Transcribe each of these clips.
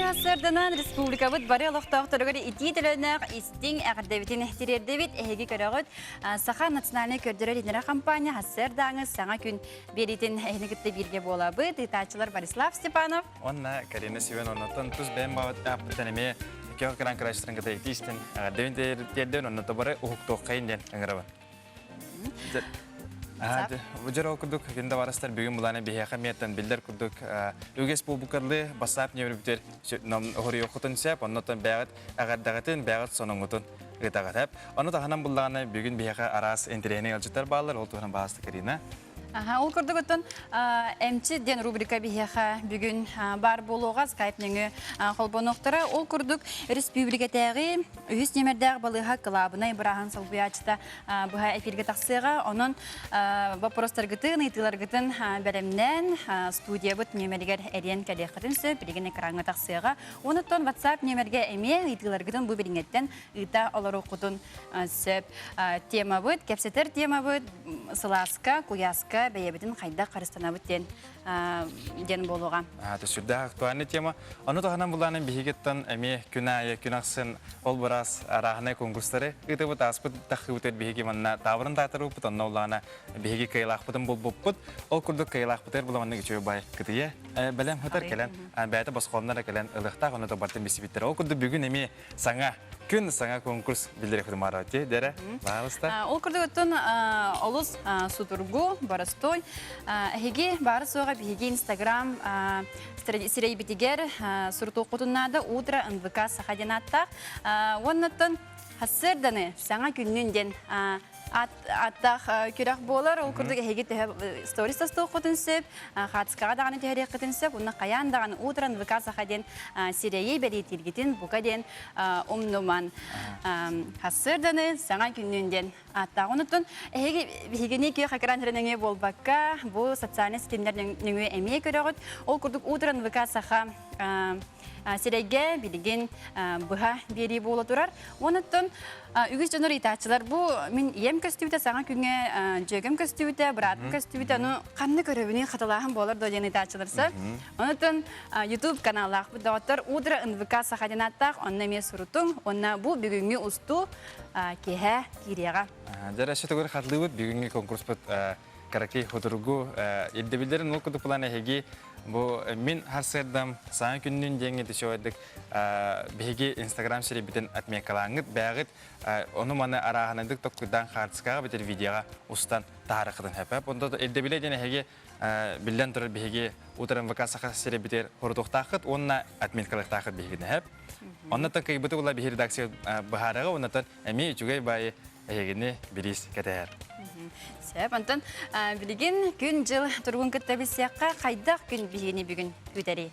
Үтүө республикабыт бары олохтоохторугар итии төлөнөөх истиҥ эҕэрдэбитин тириэрдэбит. Эһиги көрөҕүт Саха национальнай көрдөрөр иннэрэ компания хассыардааҥы саҥа күн биэриитин эһини кытта бииргэ буолабыт. Ыытааччылар Борислав Степанов. Уонна Карина Семеновнаттан тус бэйэм баҕаттан эмиэ көх гран краштерын кытта итиистин эҕэрдэбин тиэрдэбин онно тобары уһуктуоххайын диэн ыҥырабын. Бу ол курдук күн барыстар бүгүн булааны биһиэхэ миэттэн биллэр курдук үгэс буолбуккарлы бассаап нөмүрбүтэр хоруйуоххутун сөп, оннотон бэҕит эҕэрдэҕитин, бэҕит соноҥҥутун ыытаҕыт. Ону таһынан буллаҕына бүгүн биһиэхэ араас интэриэһинэй ыалдьыттар бааллар, ол туһунан баҕаста Карина. Аха, ол курдук оттон эмчи диэн рубрика биһиэхэ бүгүн баар буолуоҕа скайп нөҥүө холбонуохтара. Ол курдук республикатээҕи үһүс нүөмэрдээх балыыһа кылаабынай бырааһын солбуйааччыта быһа эфиргэ тахсыаҕа. Онон боппуруостаргытын, ыйытыыларгытын бэлэмнээн студиябыт нүөмэригэр эриэн кэлиэххитин сөп, билигин экраҥҥа тахсыаҕа. Онуттан WhatsApp нүөмэргэ эмиэ ыйытыыларгытын бу билиҥҥэттэн ыыта олоруоххутун сөп. Темабыт, кэпсэтэр темабыт сылааска, куйааска бэйэбитин хайдах харыстанабыт диэн диэн буолуоҕа. Это сүрдээх актуальный тема. Ону таһынан булаанын биһигиттэн эмиэ күн аайы, күн ахсын ол быраас арааһынай конкурстары ыытыбыт, ааспыт таххыбыт биһиги манна таабырын таатарыппыт, онно улаана биһиги кыайылаахпытын булбуппут. Ол курдук кыайылаахпытыгар буламаннык үчүгэй бай кытыйа бэлэм хытар кэлэн, бэйэтэ босхолоннор кэлэн ылыахтаах, онно тобартан билсибиттэр. Ол курдук бүгүн эмиэ саҥа күн саҥа конкурс биллэрэ худумароти дэрэ баалыста. Ол курдук оттон олус судургу, боростой. Эһиги баары суоҕа биһиги Инстаграм сирэйбитигэр сурутуоххутун наада Утро НВК Саха диэн ааттаах. Уоннаттан хассыарданы саҥа күннүн диэн аттаах күрэх буолар. Ол курдук эһиги төһө сторис тастуоххутун сөп, хаатыскаҕа даҕаны түһэриэххитин сөп. Уонна хайаан даҕаны Утро НВК Саха диэн сирэйи бэлиэтииргитин бука диэн умнуман. Хассыарданы саҥа күннүн диэн ааттаах. Онуттан эһиги биһигини күөх экран нөҥүө буолбакка, бу социальнай ситимнэр нөҥүө эмиэ көрөҕүт. Ол курдук Утро НВК Саха сирэйгэ билигин быһа биэрии буола турар. Онуттан үгүс дьонор ыйытааччылар бу мин ийэм көстүбүтэ, саҥа күҥҥэ дьүөгэм көстүбүтэ, быраатым көстүбүтэ, ону ханна көрөбүнүй, хатылааһын буолар дуо диэн ыйытааччыларса. Онуттан YouTube каналлаахпыт доҕоттор Утро НВК Саха диэн ааттаах, онно эмиэ сурутуҥ, уонна бу бүгүҥҥү устуу киэһэ киириэҕэ. Дьэ, өссө төгүл хатылыыбыт бүгүҥҥү конкурспут караки хотургу ирдэбиллэрин ол курдук план эһиги бу мин харсыардам саҥа күннүн диэҥҥэ дешевайдык биһиги инстаграм сирэйбитин отметкалааҥҥыт бэҕит ону маны арааһынайдык токкуйдаан хаартыскаҕа битир видеоҕа устан таһаарахытын хэпэп онто ирдэбилэ диэн эһиги биллэн турар биһиги утром ВК Саха сирэйбитигэр хорутуохтааххыт уонна отметкалыахтааххыт биһигини хэп оннотон кыйбыты була биһи редакция быһаарыга оннотон эмиэ үчүгэй баайы эһигини бириис кэтэһэр. Сөп, онтон билигин күн-дьыл туругун кытта билсиэххэ, хайдах күн биһигини бүгүн күүтэрий?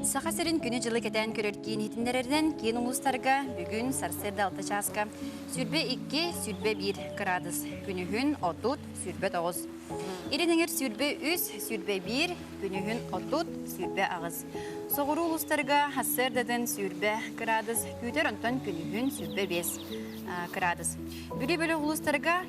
Саха сирин күнү-дьылы кэтээн көрөр киин иһитиннэрэринэн киин улуустарга бүгүн сарсыарда 6 чааска 22, 21 кыраадыс, күнүһүн 30, 29. Илин эҥэр 23, 21, күнүһүн 30, 28. Соҕуруу улуустарга сарсыардатын 20 кыраадыс, күүтэр онтон күнүһүн 25 кыраадыс. Бүлүү бөлөх улуустарга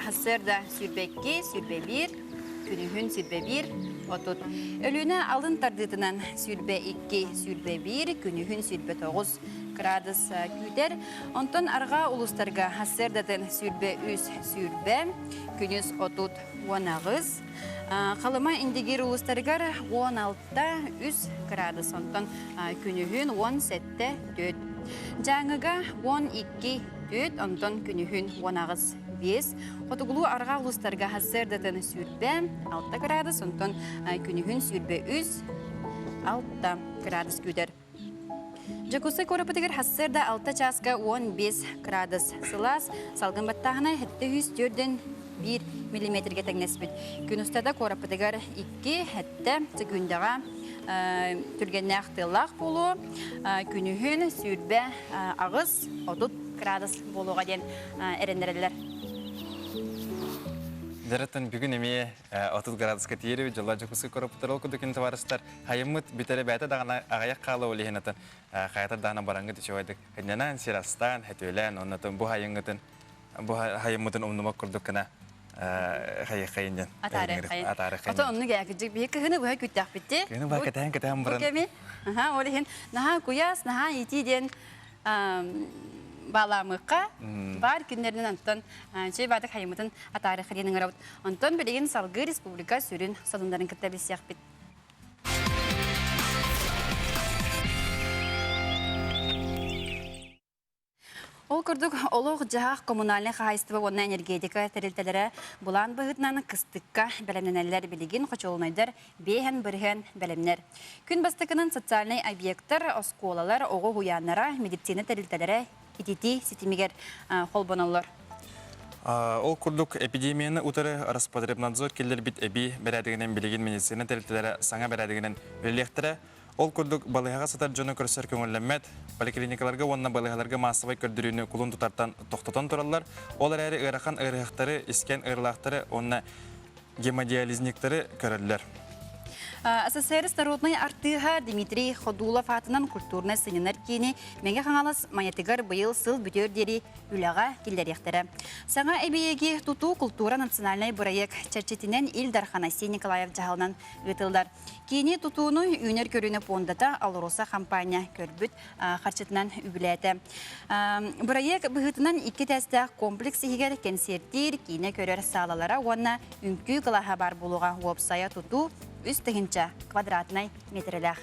сарсыарда 22, 21, күнүһүн 21, 30. Өлүөнэ алын тардыытынан 22, 21, күнүһүн 29 кыраадыс күүтэр. Онтон арҕаа улуустарга сарсыардатын 23, 20, күнүс 30, 18. Халыма Индигир улуустарыгар 16 3 кыраадыс, онтон күнүһүн 17 4. Дьааҥыга 12 4, онтон күнүһүн 18 5. Хотугулуу арҕаа улуустарга сарсыардатын сүүрбэ 6 кыраадыс, онтон күнүһүн сүүрбэ 3 6 кыраадыс күүтэр. Дьокуускай куораппытыгар сарсыарда 6 чааска 15 кыраадыс сылаас, салгын баттааһына 704 1 миллиметргэ тэҥнэспит. Күн устата куораппытыгар 2 сэттэ секундаҕа түргэннээх тыаллаах буолуо, күнүһүн сүүрбэ аҕыс 30 кыраадыс буолуоҕа диэн эрэннэрэллэр. Дьарыттан бүгүн эмиэ 30 градуска тиийэр дьоллоох Дьокуускай куораппытыгар ол курдук күн табаарыстар Хайыммыт бүтэрэ бэйэтэ даҕаны аҕыйах хаала ол иһин атын хайатар даҕаны бараҥҥыт үчүгэйдик ынньанан, сир астаан, хөтүөлээн, оннотун бу хайыҥҥытын бу хайыммытын умнубат курдук гына. Хайыххайын диэн. Атаарыаххайын. Атаарыаххайын. Ото оннук ээ кырдьык биһи кыһыны быһа күүттэхпитти. Кыһыны быһа кэтэһэн кэтэһэн баран. Бу кэми аха ол иһин наһаа куйаас, наһаа итии диэн баалаамыахха баар күннэринэн онтон чэй баатык хайыммытын атаарыахха диэн ыҥырабыт. Онтон билигин салгыы республика сүрүн сонуннарын кытта билсиэхпит. Ол курдук, олох-дьаһах коммунальнай хаһаайыстыба уонна энергетика тэрилтэлэрэ былаан быһыытынан кыстыкка бэлэмнэнэллэр билигин хочуолунайдар биэһэн бырыһыан бэлэмнэр. Күн бастакынан социальнай объектар, оскуолалар, оҕо уһуйааннара, медицина тэрилтэлэрэ ититии ситимигэр холбоноллор. Ол курдук, эпидемияны утары Роспотребнадзор киллэрбит эбии бэрээдэгинэн билигин медицина тэрилтэлэрэ саҥа бэрээдэгинэн үлэлиэхтэрэ. Ол курдук, балыыһаҕа сытар дьону көрсөр көҥүллэммэт, поликлиникаларга уонна балыыһаларга маассабай көрдөрүүнү кулун тутартан тохтотон тураллар. Ол эрээри ыарахан ыарыһахтары, искэн ыарыылаахтары уонна гемодиализниктары көрөллөр. СССР народнай артыыһа Дмитрий Ходулов аатынан культурнай сынньанар киини Мэҥэ Хаҥалас Майатыгар быйыл сыл бүтүөр диэри үлэҕэ киллэриэхтэрэ. Саҥа эбийиэги тутуу култуура национальнай бырайыак чэрчитинэн Ил Дархан Айсен Николаев дьаһалынан ыытыллар. Киини тутууну үүнэр көлүөнэ пуондата АЛРОСА хампаанньа көрбүт харчытынан үбүлээтэ. Бырайыак быһыытынан икки этээстээх комплекс иһигэр кэнсиэртиир, киинэ көрөр саалалара уонна үҥкүү кылааһа баар буолуоҕа уопсайа тутуу 3000 квадратнай миэтэрэлээх.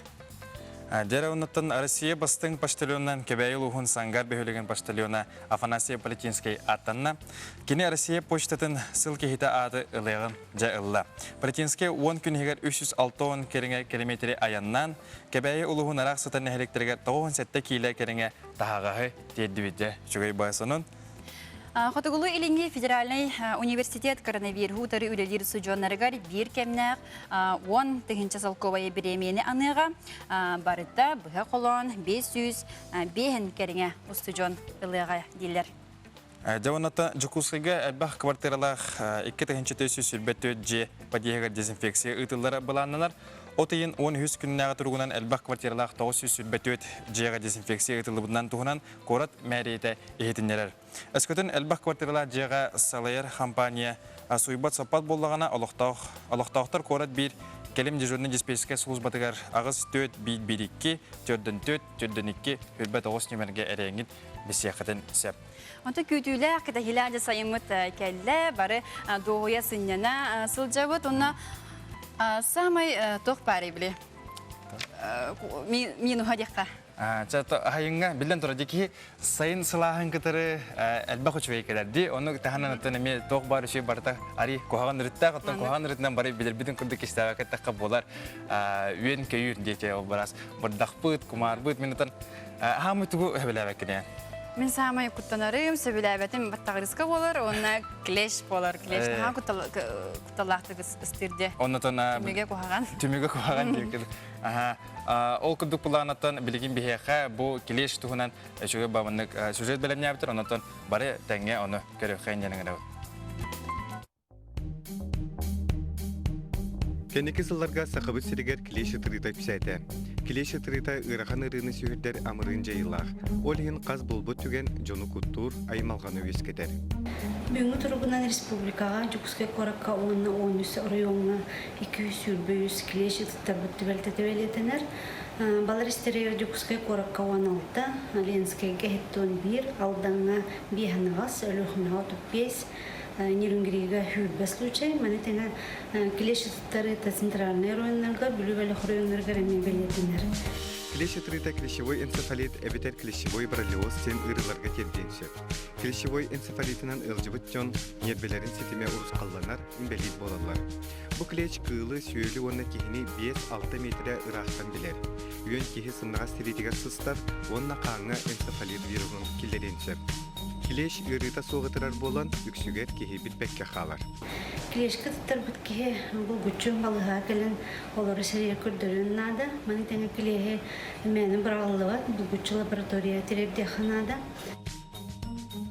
Дьэ, оннуттан Россия бастыҥ почтальонунан Кэбээйи улууһун Сангар бөһүөлэгин почтальона Афанасий Полетинский ааттанна. Кини Россия почтатын сыл киһитэ ааты ылыаҕын дьэ ылла. Полетинский 10 күн иһигэр 360 кэриҥэ километри айаннаан, Кэбээйи улууһун ыраах сытар нэһилиэктэригэр 97 киилэ кэриҥэ таһаҕаһы тиэрдибит дьэ үчүгэй баасанын. Хотугулуу-Илиҥҥи федеральнай университет коронавируһу утары үлэлиир устудьуоннарыгар биир кэмнээх 10 000 солкуобайы бириэмийэни аныаҕа. Барыта быһа холоон 505 кэриҥэ устудьуон ылыаҕа дииллэр. Дьэ уонна Дьокуускайга элбэх квартиралаах 2424 дьиэ подъеһыгар дезинфекция ыытыллара былааннанар. От ыйын 13 күннээҕи туругунан элбэх квартиралаах 924 дьиэҕэ дезинфекция ыытыллыбытынан туһунан куорат мээрийэтэ иһитиннэрэр. Өскөтүн элбэх квартиралаах дьиэҕэ салайар компания суйбат-соппот буоллаҕына, олохтоох, олохтоохтор куорат биир кэлим дежурнай диспетчерскэй службатыгар аҕыс 4 биир биир 2 төрдөн 4 төрдөн 2 хүрбэ тоҕус нүмергэ эрэйэҥҥит билсиэххитин сөп. Онтон күүтүүлээх, кэтэһиилээх дьэ сайыммыт кэллэ, бары дуоһуйа сынньана сылдьабыт. Онно саамай туох баарый били минуһа диэххэ. Чэ, аһайыҥҥа биллэн турар киһи сайын сылааһын кытары элбэх үчүгэй кэлэр дии. Ону таһынан оттон эмиэ туох баар үчүгэй барыта ари куһаҕан өрүттээх, оттон куһаҕан өрүтүнэн бары билэрбитин курдук кистээбэккэ эттэххэ буолар. Үөн көйүүр диэки ол барас бырдахпыт, кумаарбыт мин отон хаамы тугу сөбүлээбэккин Мин саамай куттанарым, сөбүлээбэтим баттаҕырыска буолар уонна клеш буолар. Клеш наһаа кутталлаахтык ыстыыр дии. Оннотон Түмүгэ куһаҕан. Түмүгэ куһаҕан диэки. Аха. Ол курдук былаанаттан билигин биһиэхэ бу клеш туһунан үчүгэй бабыннык сюжет бэлэмнээбиттэр, оннотон бары тэҥҥэ ону көрүөххэйин диэн ыҥырабыт. Кэнники сылларга Сахабыт сиригэр клещ ытырыыта үксээтэ. Клещ ытырыыта ыарахан ыарыыны сүһүрдэр амырыын дьайыылаах. Ол иһин хас булбут түгэн дьону куттуур, аймалҕаны үөскэтэр. Бүгүҥҥү туругунан республикаҕа Дьокуускай куоракка уонна 13 оройуоҥҥа 223 клещ ытыттарбыт түбэлтэтэ бэлиэтэнэр. Балар истэригэр Дьокуускай куоракка 16, Ленскэйгэ 71, Алдаҥҥа 5 Өлүөхүмэҕэ 35, Нерюнгрига сүүрбэ случай, маны тэҥэ клещ ытыттарыыта центральнай оройуоннарга, Бүлүү бөлөх оройуоннарыгар эмиэ бэлиэтэнэр. Клещ ытырыыта клещевой энцефалит эбэтэр клещевой боррелиоз диэн ыарыыларга тиэрдиэн сөп. Клещевой энцефалитынан ыалдьыбыт дьон ньиэрбэлэрин ситимэ урусхалланар, инбэлиит буолаллар. Бу клещ кыылы, сүөлү уонна киһини 5-6 миэтэрэ ыраахтан билэр. Үөн киһи сымнаҕас тириитигэр сыстар уонна хааҥҥа энцефалит вируһун киллэриэн сөп. Клещ ыарыыта суох ытырар буолан, үксүгэр киһи билбэккэ хаалар. Клещка туттарбыт киһи булгуччу балыыһаҕа кэлэн олору сиригэр көрдөрүөн наада. Маны тэҥэ клеһи мээнэ быраҕыллыбат, булгуччу лаборатория тириэрдиэххэ наада.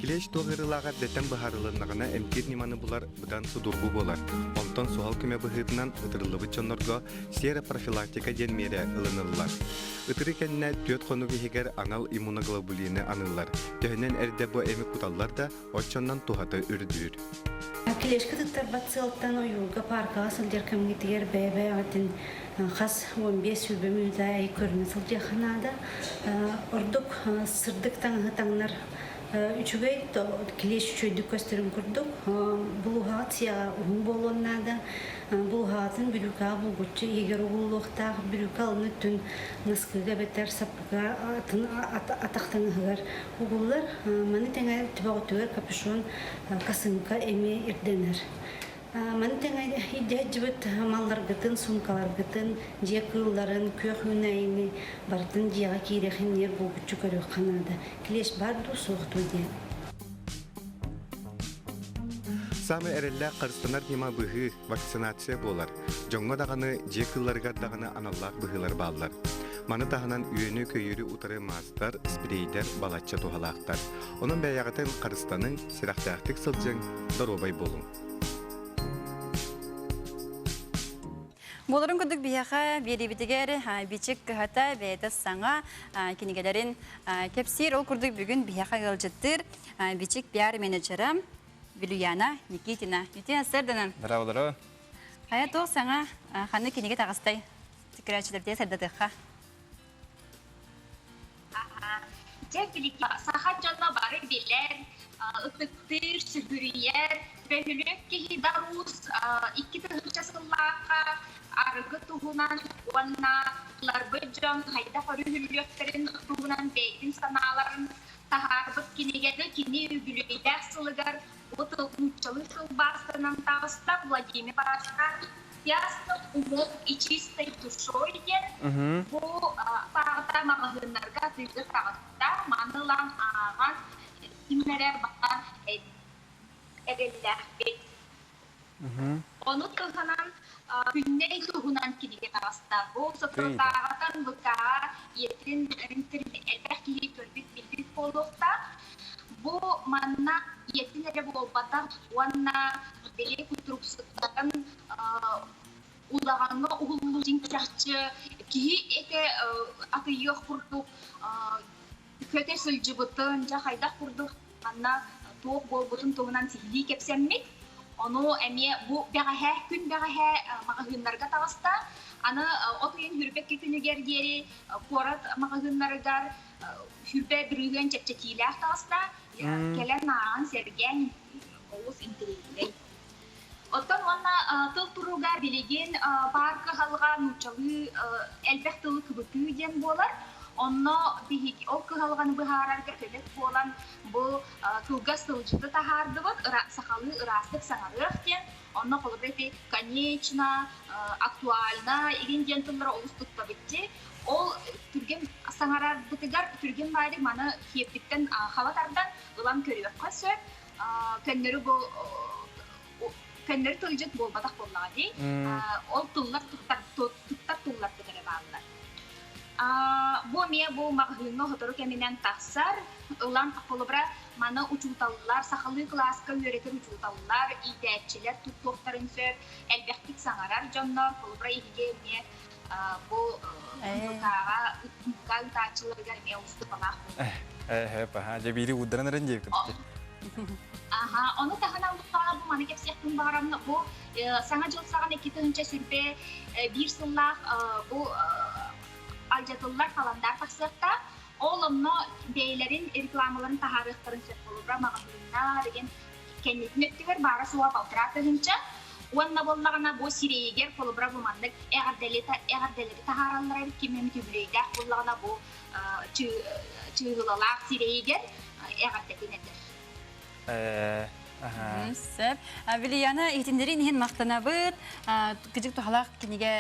Клещ туох ыарыылааҕа эрдэттэн быһаарылыннаҕына эмтиир ньыманы булар быдан судургу буолар. Онтон суһал көмө быһыытынан ытырыллыбыт дьоннорго серопрофилактика диэн миэрэ ылыныллар. Ытырыы кэннэ түөрт хонук иһигэр анал иммуноглобулины аныыллар. Төһөнөн эрдэ бу эми куталлар да, оччонон туһата үрдүүр. Клешка туттарбат сыалтан ойуурга пааркаҕа сылдьар кэмҥитигэр бэйэ-бэйэҕитин хас 15 сүүрбэ мүнүүтэ аайы көрүнэ сылдьыахха наада. Ордук сырдык таҥаһы таҥнар үчүгэй, клещ үчүгэйдик көстөрүн курдук. Булуһаҕыт сиэҕэ уһун буолуон наада. Булуһаҕытын бүрүүкэҕэ булгуччу иһигэр угуллуохтаах. Бүрүүкэ алын өттүн наскыга эбэтэр саппыкыга атын атах таҥаһыгар угуллар. Маны тэҥэ төбөҕүтүгэр капюшон, косынка эмиэ ирдэнэр. Маны тэҥэ илдьэ малларгытын, суумкаларгытын, дьиэ кыылларын, күөх үүнээйини барытын дьиэҕэ киириэхин ньиэр булгуччу көрүөххэ наада. Клещ баар дуу, суох дуу диэн. Саамай эрэллээх харыстанар ньыма быһыы, вакцинация буолар. Дьоҥҥо даҕаны, дьиэ кыылларыгар даҕаны аналлаах быһыылар бааллар. Маны таһынан үөнү-көйүүрү утары маастар, спрейдэр балачча туһалаахтар. Онон бэйэҕитин харыстаныҥ, сэрэхтээхтик сылдьыҥ, доруобай буолуҥ. Буоларын курдук биһиэхэ биэриибитигэр Бичик кыһата бэйэтэ саҥа кинигэлэрин кэпсиир. Ол курдук бүгүн биһиэхэ ыалдьыттыыр Бичик пиар-менеджера Вилюяна Никитина. Үтүө сарданан. Здравствуйте. Хайа туох саҥа ханнык кинигэ таҕыстай? Көрөөччүлэрдиэ сырдатыахха. Дьэ, билигин саха дьоно бары билэр, ытыктыыр, сүгүрүйэр, бөһүлүөк киһи Дарус 2000 сыллаахха арыгы туһунан уонна ыларбыт дьон хайдах өрүһүллүөхтэрин туһунан бэйэтин санааларын таһаарбыт кинигэни кини үбүлүөйдээх сылыгар Бу тыл нууччалыы тылбаастанан таҕыста Владимир Парашкар «Ясным умом и чистой душой» диэн бу тааҕыта маҕаһыыннарга атыыга таҕыста. Маны ылан ааҕан ким эрэ баҕар эрэллээхпит. Ону туһанан Күннэй туһунан кинигэ таҕыста. Бу соторутааҕытан ВК-ҕа ийэтин элбэх киһи көрбүт билбит буолуохтаах. Бу манна ийэтин эрэ буолбатах уонна били кутуруксуттарын удаҕаҥҥа уһуллуу дьиҥ чахчы киһи этэ атыйыах курдук көтө сылдьыбытын, дьэ хайдах курдук манна туох буолбутун туһунан сиһилии кэпсэммит. Ону эмиэ бу бэҕэһээ, күн бэҕэһээ маҕаһыыннарга таҕыста. Аны от ыйын хүрбэкки күнүгэр диэри куорат маҕаһыыннарыгар хүрбэ бүрүүһүөн чэпчэтиилээх таҕыста. Кэлэн ааҕан сэргээн олус интэриэһинэй. Оттон уонна тыл туруга билигин баар кыһалҕа нууччалыы элбэх тылы кыбытыы диэн буолар. Онно биһиги ол кыһалҕаны быһаарарга көмөт буолан бу кылгас тылдьыты таһаардыбыт, сахалыы ыраастык саҥарыах диэн. Онно холобура ити конечно, актуально игин диэн тыллары олус туттабыт дии. Ол түргэн саҥарарбытыгар түргэн баайдык маны киэппиттэн хаба тардан ылан көрүөххэ сөп. Көннөрү бу көннөрү тылдьыт буолбатах буоллаҕа дии. Ол тыллар туттар туттар тылларбыт эрэ бааллар. Бу эмиэ бу маҕаһыыҥҥа сотору кэминэн тахсар. Ылан холобура маны учууталлар, сахалыы кылааска үөрэтэр учууталлар, иитээччилэр туттуохтарын сөп. Элбэхтик саҥарар дьоннор, холобура иһигэ эмиэ бу НПК-ҕа НПК ыытааччыларыгар эмиэ уступалаах буолар. Ээ, паха, дьэ биири уурдаран эрэн диэбит. Аха, ону таһынан бу маны кэпсиэхпин баҕарам бу саҥа дьыл саҕана 2021 сыллаах бу алдьатыллар халандаар тахсыахтаах. Ол онно бэйэлэрин рекламаларын таһаарыахтарын сөп холобура маҕаһыыннар деген кэннитин өттүгэр баара суоҕа балтараа тыһыынча уонна буоллаҕына бу сирэйигэр холобура бу маннык эҕэрдэлэри таһаараллар эбит ким эмит үбүлүөйдээх буоллаҕына бу чыыһылалаах сирэйигэр эҕэрдэтин этэр. Сөп. Вилияна иһитиннэрин иһин махтанабыт. Кыдьык туһалаах кинигэ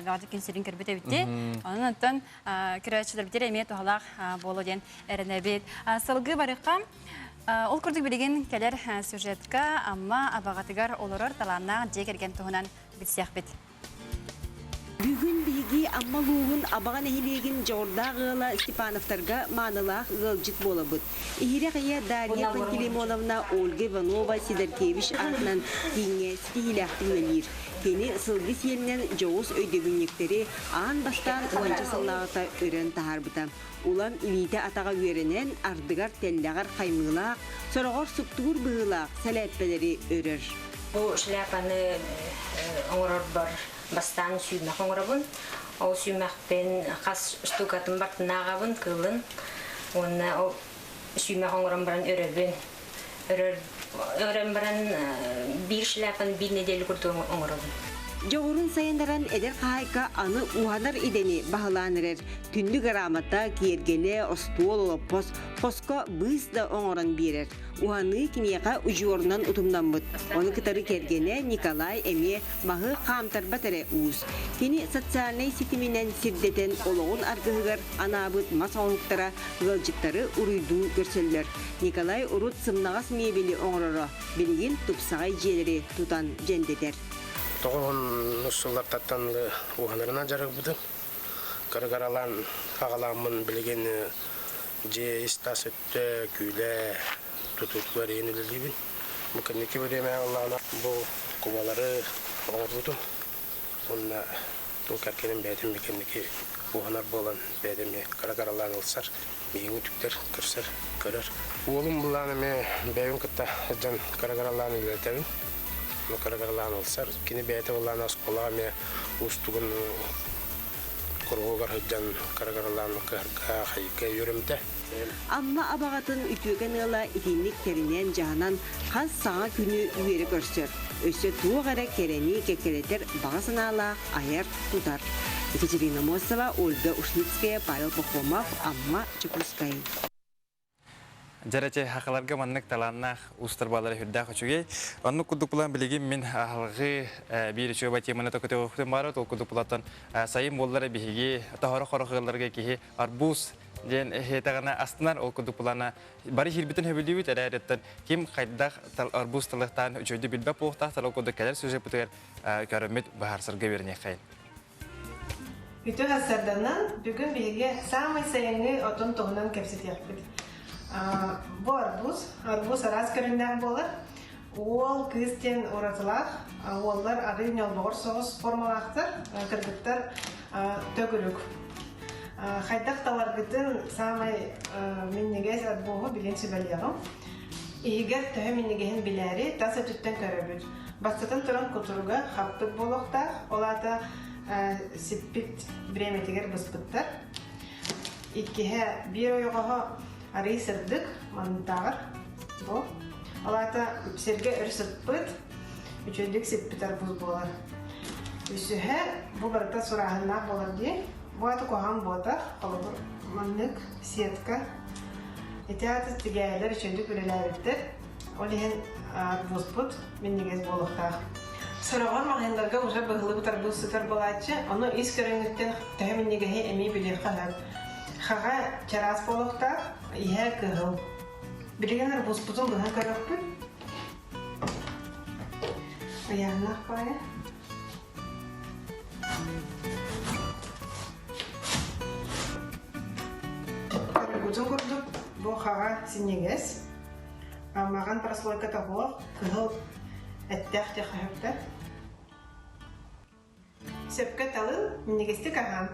баҕадык күн сирин көрбүт эбитти. Онон оттон көрөөччүлэрбитигэр эмиэ туһалаах буолуо диэн эрэнэбит. Салгыы барыхха. Ол курдук билигин кэлэр сюжетка Амма абаҕатыгар олорор талааннаах дьиэ кэргэн туһунан билсиэхпит. Бүгүн биһиги Амма улууһун Абаҕа нэһилиэгин дьоҕурдаах ыала Степановтарга маанылаах ыалдьыт буолабыт. Иһирэх ийэ Дарья Пантелеймоновна Ольга Иванова Сидоркевич аатынан кииҥҥэ ситиһиилээхтик үлэлиир. Кини сылгы сиэлинэн дьоҕус өйдөбүнньүктэри аан бастаан уонча сыллааҕыта өрөн таһаарбыта. Улам илиитэ-атаҕа үөрэнэн, ардыгар тэллэҕэр хаймыылаах, сороҕор суптуур быһыылаах сэлээппэлэри өрөр. Бу шляпаны оҥорорбор бастаан сүүмэх оҥоробун. Ол сүүмэхпин хас штукатын бартын ааҕабын, кыылын. Уонна ол сүүмэх оҥорон баран өрөбүн. Өрөр, өрөн баран биир шляпаны биир нэдиэлэ курдук оҥоробун. Дьоҕурун сайыннаран эдэр хаһаайка аны уһанар идэни баһылаан эрэр. Түннүк араамата, киэргэлэ, остуол, олоппос, хоско быыс да оҥорон биэрэр. Уһаныы киниэхэ удьуорунан утумнаммыт. Ону кытары кэргэнэ Николай эмиэ маһы хаамтарбат эрэ уус. Кини социальнай ситиминэн сирдэтэн олоҕун аргыһыгар анаабыт мас оҥоһуктара ыалдьыттары уруйдуу көрсөллөр. Николай урут сымнаҕас миэбэли оҥороро, билигин тупсаҕай дьиэлэри тутан дьэндэтэр. Тоҕуһун сыллартан уһанарынан дьарыгырбытым. Кырыгаралаан аҕалааммын билигин дьиэ ис-тас өттө, күүлэ тутуутугар иһин үлэлиибин. Бу кэнники бириэмэ ыллаҕына бу кубалары оҥорбутум. Уонна тыл кэргэним бэйэтин кэнники уһанар буолан бэйэтин эмиэ кыра-кыралаан ылсар, миигин үтүктэр, көрсөр, көрөр. Уолум былаан эмиэ бэйэбин кытта сылдьан кыра-кыралаан үлэлэтэбин. Кыра-кыралаан ылсар. Кини бэйэтэ былаан оскуолаҕа эмиэ уустугун куруһугар сылдьан кыра-кыралаан кыһарга, хайга үөрэммитэ. Амма абаҕатын үтүөкэн ыала итинник тэринэн-дьаһанан хас саҥа күнү үөрэ көрсөр, өссө туох эрэ кэрэни кэккэлэтэр баҕа санаалаах айар-тутар. Екатерина Мосова, Ольга Ушницкая, Павел Пахомов, Амма, Дьокуускай. Дьэрэчэй хахаларга маннык талааннаах уустар баалара үрдээх үчүгэй. Оннук курдук булан билигин мин аһылгы биир үчүгэй теманы токутуохтун баара ол курдук булаттан сайын буоллара биһиги тоһоро хорох ыалларга киһи арбуз диэн иһиэтэҕинэ астынар ол курдук булана бары иһирбитин сөбүлүүбүт эрээриттэн ким хайдах арбуз талыахтаан үчүгэйдик билбэт буолуохтаах ол курдук кэлэр сюжеппытыгар көрөммүт быһаарсарга үөрэниэххэйин. Үтүө сарсыарданан бүгүн биһиги саамай сайыҥҥы отун туһунан кэпсэтиэхпит. Бу арбуз, арбуз араас көрүҥнээх буолар. Уол, кыыс диэн уратылаах. Уоллар арыы ньолбоҕор соҕус формалаахтар, кыргыттар төгүрүк. Хайдах таларгытын саамай минньигэс арбуһу билин сүбэлиэҕим. Иһигэр төһө минньигэһин билээри тас өттүттэн көрөбүт. Бастатан туран кутуруга хаппыт буолуохтаах, ол аата сиппит бириэмэтигэр быспыттар. Иккиһэ биир ойоҕоһо арыый сырдык, маннытааҕар бу. Ол аата сиргэ өр сыппыт, үчүгэйдик сиппит арбуз буолар. Үсүһэ бу барыта сурааһыннаах буолар дии. Бу аата куһаҕан буотах, холобур, маннык сетка. Ити аата тигээһилэр үчүгэйдик үлэлээбиттэр. Ол иһин арбузпут минньигэс буолуохтаах. Сороҕор маҕаһыыннарга уже быһыллыбыт арбуз сытар буолааччы, ону ис көрүҥүттэн төһө минньигэһи эмиэ билиэххэ сөп. Хаҕа чараас буолуохтаах, иһэ кыһыл. Билигин арбузпутун быһан көрүөхпүт. Ыйааһыннаах баайа. Көрөргүтүн курдук, бу хаҕа синньигэс. Маҕан прослойка тоһуох, кыһыл эттээх дьахаһыктар. Сөпкө талын, минньигэстик аһаан.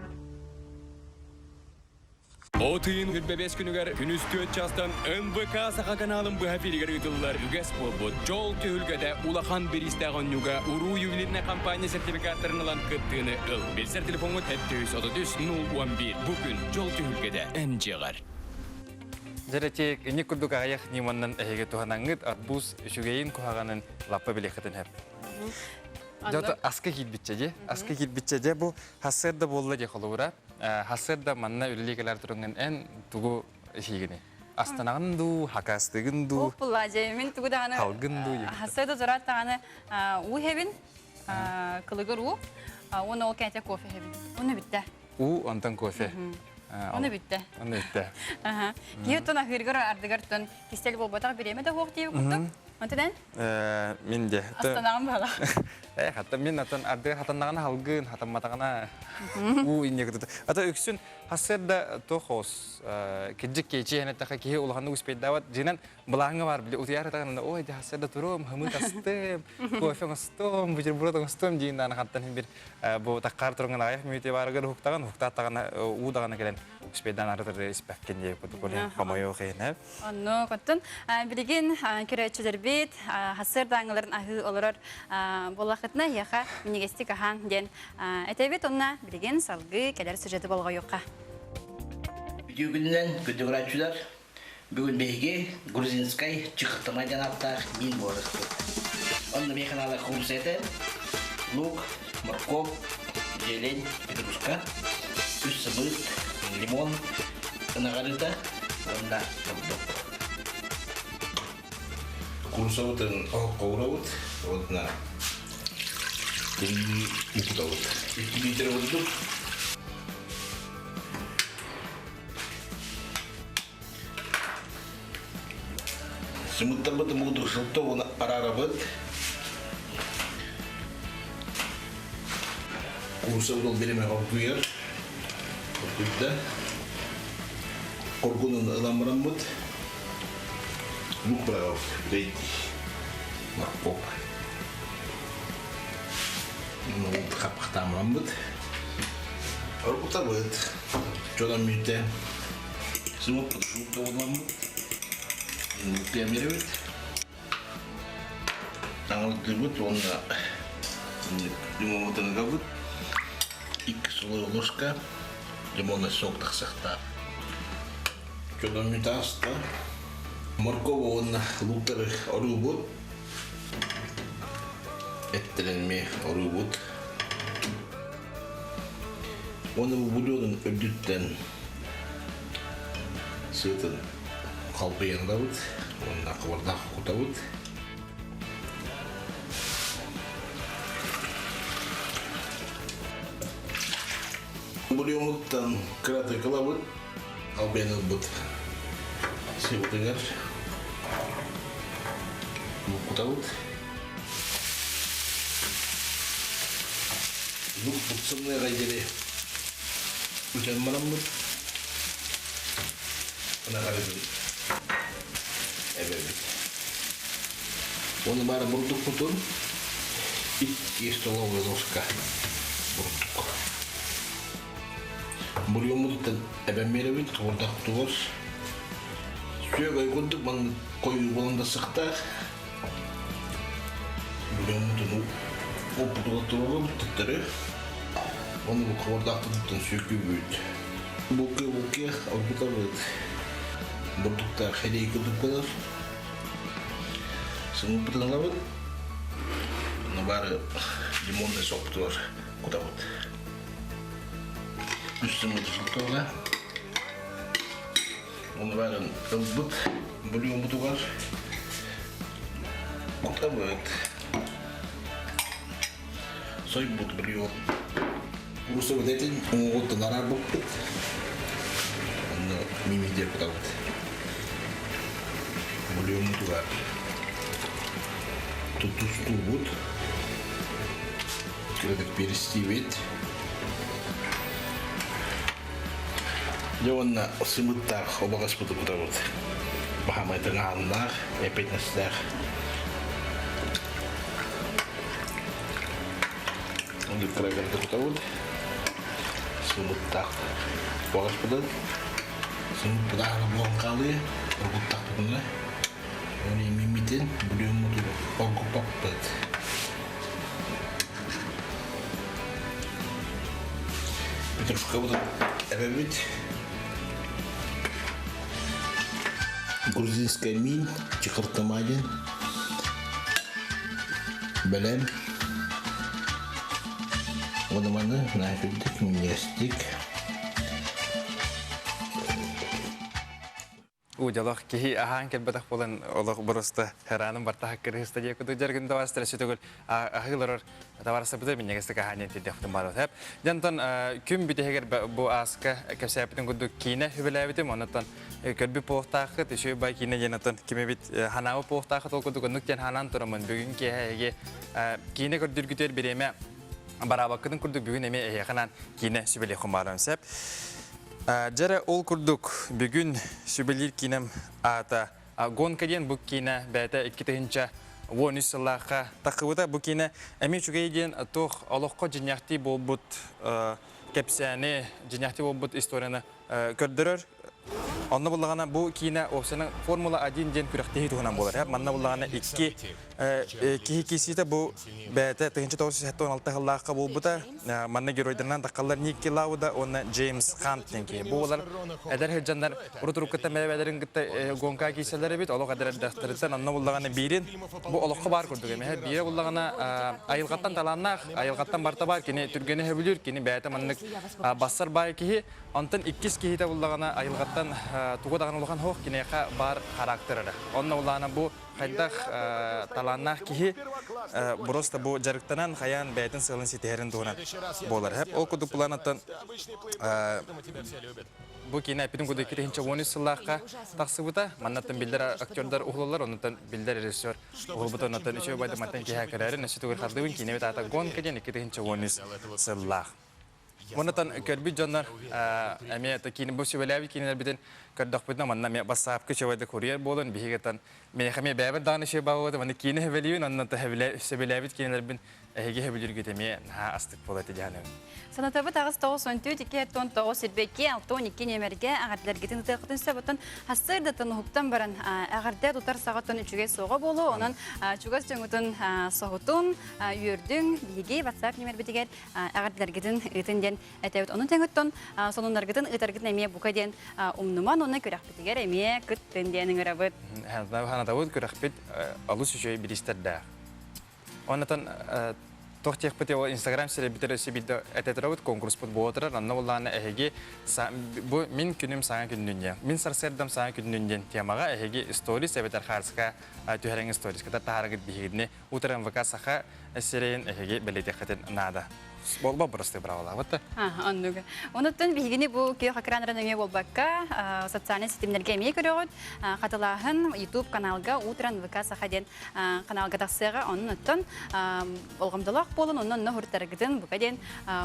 От ыйын 25 күнүгэр күнүс 4 чаастан НВК Саха каналын быһа эфиригэр ыытыллар үгэс буолбут Дьол түһүлгэтэ улахан бириистээх оонньууга Уруу ювелирнай компания сертификаттарын ылан кыттыыны ыл. Билсэр телефоҥҥут 733 011. Бу күн Дьол түһүлгэтэ эн дьиэҕэр. Дьэ ини курдук аҕыйах ньыманнан эһиги туһанаҥҥыт арбуз үчүгэйин куһаҕанын лаппа билиэххитин сөп. Дьэ аска киирбитчэ дии. Аска киирбитчэ дьэ бу хассыарда буолла дии холобура. Хассыарда манна үлэлии кэлэр туруҥҥун эн тугу иһиигиний? Астанаҕын дуу, хакастыгын дуу? Була дьэ мин тугу даҕаны Халгын дуу? Хассыарда тураат даҕаны уу иһэбин, кылыгыр уу, уонна ол кэнтэ кофе иһэбин. Уонна бүттэ. Уу, онтон кофе. Оны бүттэ. Оны бүттэ. Киһи оттон аһыыргар ардыгар тон кистэл буолбатах бириэмэ да суох диэбит курдук. Онтон Мин де. Астанаҕын бала. Э, хатта мин атын ардыгар хатаннаҕына халгын, хатамматаҕына уу инне кытыта. Ата үксүн хассыарда тохос кирдьик кечи хэнэттэхэ киһи улаханнык успейдаабат дьинэн былааҥҥа бар били утуйар ытаҕына ой дьэ хассыарда туруом, хымыт астым, кофе оҥостуом, бутерброд оҥостуом диин дааны хантан бир бу таккаар туруҥҥан аҕыйах мүнүүтэ баарыгар уһуктаҕын, уһуктааттаҕына уу даҕаны кэлэн успейдаан арытыр испэккин диэбит курдук олен хомойуох иһин Оннук. Оттон билигин көрөөччүлэрбит сарсыардааҥыларын аһыы олорор буоллаххытына эһиэхэ минньигэстик аһаан диэн этэбит. Онно билигин салгыы кэлэр сюжеты болҕойуохха. Үтүө күнүнэн күндү көрөөччүлэр! Бүгүн биһиги грузинскай чыкыртама диэн ааттаах миин буһарыахпыт. Онно миэхэ наада куурусса этэ, лук, морковь, зелень, петрушка, үс сымыыт, лимон, Ынаҕарыыта уонна бурдук. Куурусабытын оһоххо уурабыт уонна тирии укутабыт. Икки литрэ бурдук. Сымыттарбыт муҥутуур сылта уонна араарабыт. Куурусабыт ол биримэ оргуйар. Оргуйда. Оргунун ылан бараммыт. Лук быраҕабыт. Рейди. Морковь. Хаппахтаан бараммыт. Оргутабыт. Дьонон мүнтэ. Сымыппыт жуук Луктуйан биэрэбит. Аҥардыыбыт уонна лимоммутун ыгабыт. Икки столовой ложка лимонный сок тахсыахтаах. Дьонум мүнтэ аста. Морковь уонна лууктары оруубут. Эттэрин эмиэ оруубут. Уонна бу бульонун үрдүттэн сыатын халбыйан ылабыт уонна хабардаах кутабыт. Бульомуттан кыратык ылабыт, халбыйан ылбыт сыабытыгар кутабыт. Лук буксунныаҕа диэри үтэн бараммыт ынах арыытын эбэбит. Уонна баара бурдукпутун икки столовая ложка бурдук. Бульоммутуттан эбэн биэрэбит, хабырдахпытыгар сүөгэй курдук маннык хойуу буолан да сыктаах. Бульоммутун оппутугар туруорабыт төттөрү. Ону бу хабырдаахпытыттан сүөкүүбүт. Булкуйа-булкуйа оргутабыт. Бурдуктаах хэлии курдук буолар. Сымыыппытын ылабыт. Ону баары лимонный сокпутугар кутабыт. Үс сымыыты сотуоҕа. Ону баарын ылбыт бульоммутугар кутабыт. Сойбут бульон. Куурусабыт этин уҥуоҕуттан араарбыппыт. Онно мимидиэ кутабыт. Бульоммутугар тустуубут. Кыратык перестиибит. Дьэ уонна сымыттаах обаҕаспыты кутабыт. Баһаамай тыҥааннаах, эппиэтинэстээх. Оннук кыра-кырата кутабыт. Сымыттаах обаҕаспытын. Сымыппыт аһара буолан хаалыа, оргуттахпытына. Оны имиммитин бульоммутун оргуппаппыт. Петрушкабытын эбэбит. Грузинская миин, чехартама диэн. Бэлэм. Уонна маны нафигдик, минньигэстик. Уу дьолох киһи аһаан кэлбэтэх буолан олох боруста хараанын бартаһа кырыһыста диэ кудук жаргын тавастара сүтөгөл аһыыларар табарасабыта минньигэстик аһаан диэн тирдэхпитин баар хэп. Дьантон күн бүтэһигэр бу ааска кэпсээппитин курдук киинэ хүбэлээбитим оннуттан көрбүт буолуохтааххыт үчүгэй бай киинэ диэн оттон кимибит ханаабыт буолуохтааххыт ол курдук оннук диэн ханаан тураммын бүгүн киэһэ эһиги киинэ көрдүүргүтүгэр бириэмэ бараабаккытын курдук бүгүн эмиэ эһиэхэ анаан киинэ сүбэлиэххин баарым сөп. Дьэрэ ол курдук бүгүн сүбэлиир киинэм аата Гонка диэн бу киинэ бэйэтэ 2013 сыллаахха таххыбыта. Бу киинэ эмиэ үчүгэй диэн туох олоххо дьиҥнээхтии буолбут кэпсээни, дьиҥнээхтии буолбут историяны көрдөрөр. Онно буллаҕына бу киинэ уопсайынан Формула-1 диэн күрэхтэһии туһунан буолар. Манна буллаҕына икки киһи киирсиитэ бу бэйэтэ 1976 сыллаахха буолбута. Манна геройдарынан таххаллар Никки Лауда уонна Джеймс Хант диэн киһи. Бу олар эдэр сылдьаннар урут уруккуттан бэйэ-бэйэлэрин кытта гонка киирсэллэр эбит. Олох эдэр эрдэхтэриттэн онно буллаҕына биирин бу олоххо баар курдук эмиэ. Биирэ буллаҕына айылҕаттан талааннаах, айылҕаттан барта баар, кини түргэни сөбүлүүр, кини бэйэтэ маннык бассар баай киһи. Онтон иккис киһитэ буллаҕына айылҕаттан тугу даҕаны улахан суох киниэхэ баар характер эрэ. Онно буллаҕына бу хайдах талааннаах киһи просто бу дьарыктанан хайаан бэйэтин сыалын ситиһэрин туһунан буолар. Ол курдук планаттан бу киинэ эппитин курдук 2013 сыллаахха тахсыбыта. Маннаттан биллэр актердар уһулаллар, оннуттан биллэр режиссер уһулбута, оннуттан үчүгэй байды мантан киһи кэрээрин, өссө тугур хардыбын киинэбит аата Гонка диэн 2013 сыллаах. Оннуттан көрбүт дьоннор эмиэ киин бу сүбэлээбит киинэлэрбитин көрдөхпүтүнэ манна эмиэ бассаапка үчүгэйдик курьер буолан биһигитэн миэхэ эмиэ бэйэбэр даҕаны үчүгэй баҕабыт манна киинэ сөбүлүүбүн онно сөбүлээбит киинэлэрбин эһиги сөбүлүүргүт эмиэ наһаа астык буолар этэ дьаһанабын. Санатабыт аҕыс 94 2 9 сирбэкки 62 нүөмэргэ эҕэрдэлэргитин ытыаххытын сөп. Оттон сарсыардаттан уһуктан баран эҕэрдэ тутар саҕаттан үчүгэй суоҕа буолуо. Онон чугас дьоҥҥутун соһутун, үөрдүҥ. Биһиги WhatsApp нүөмэрбитигэр эҕэрдэлэргитин ыытын диэн этэбит. Ону тэҥиттэн сонуннаргытын ыытаргытын эмиэ бука диэн умнуман уонна күрэхпитигэр эмиэ кыттын диэн ыҥырабыт. Ханатабыт күрэхпит олус үчүгэй бириистэрдээх. Оннотон туох диэхпит ол Инстаграм сирэйбитигэр өссө биирдэ этэ турабыт, конкурспут буола турар. Онно буллаҕына эһиги бу мин күнүм саҥа күннүн диэн, мин сарсыардам саҥа күннүн диэн темаҕа эһиги сторис эбэтэр хаарыска түһэрэҥ сториската таһаарыгыт биһигини Утро МВК Саха сирэйин эһиги бэлиэтиэххитин наада. Болба бырастыы быраҕалаабыт да. Оннуга. Онуттан биһигини бу күөх экраннара нөҥүө буолбакка, социальнай ситимнэргэ эмиэ көрөҕүт. Хатылааһын YouTube каналга Утро НВК Саха диэн каналга тахсыаҕа. Оннуттан болҕомтолоох буолун, онно онно хуртаргытын бука диэн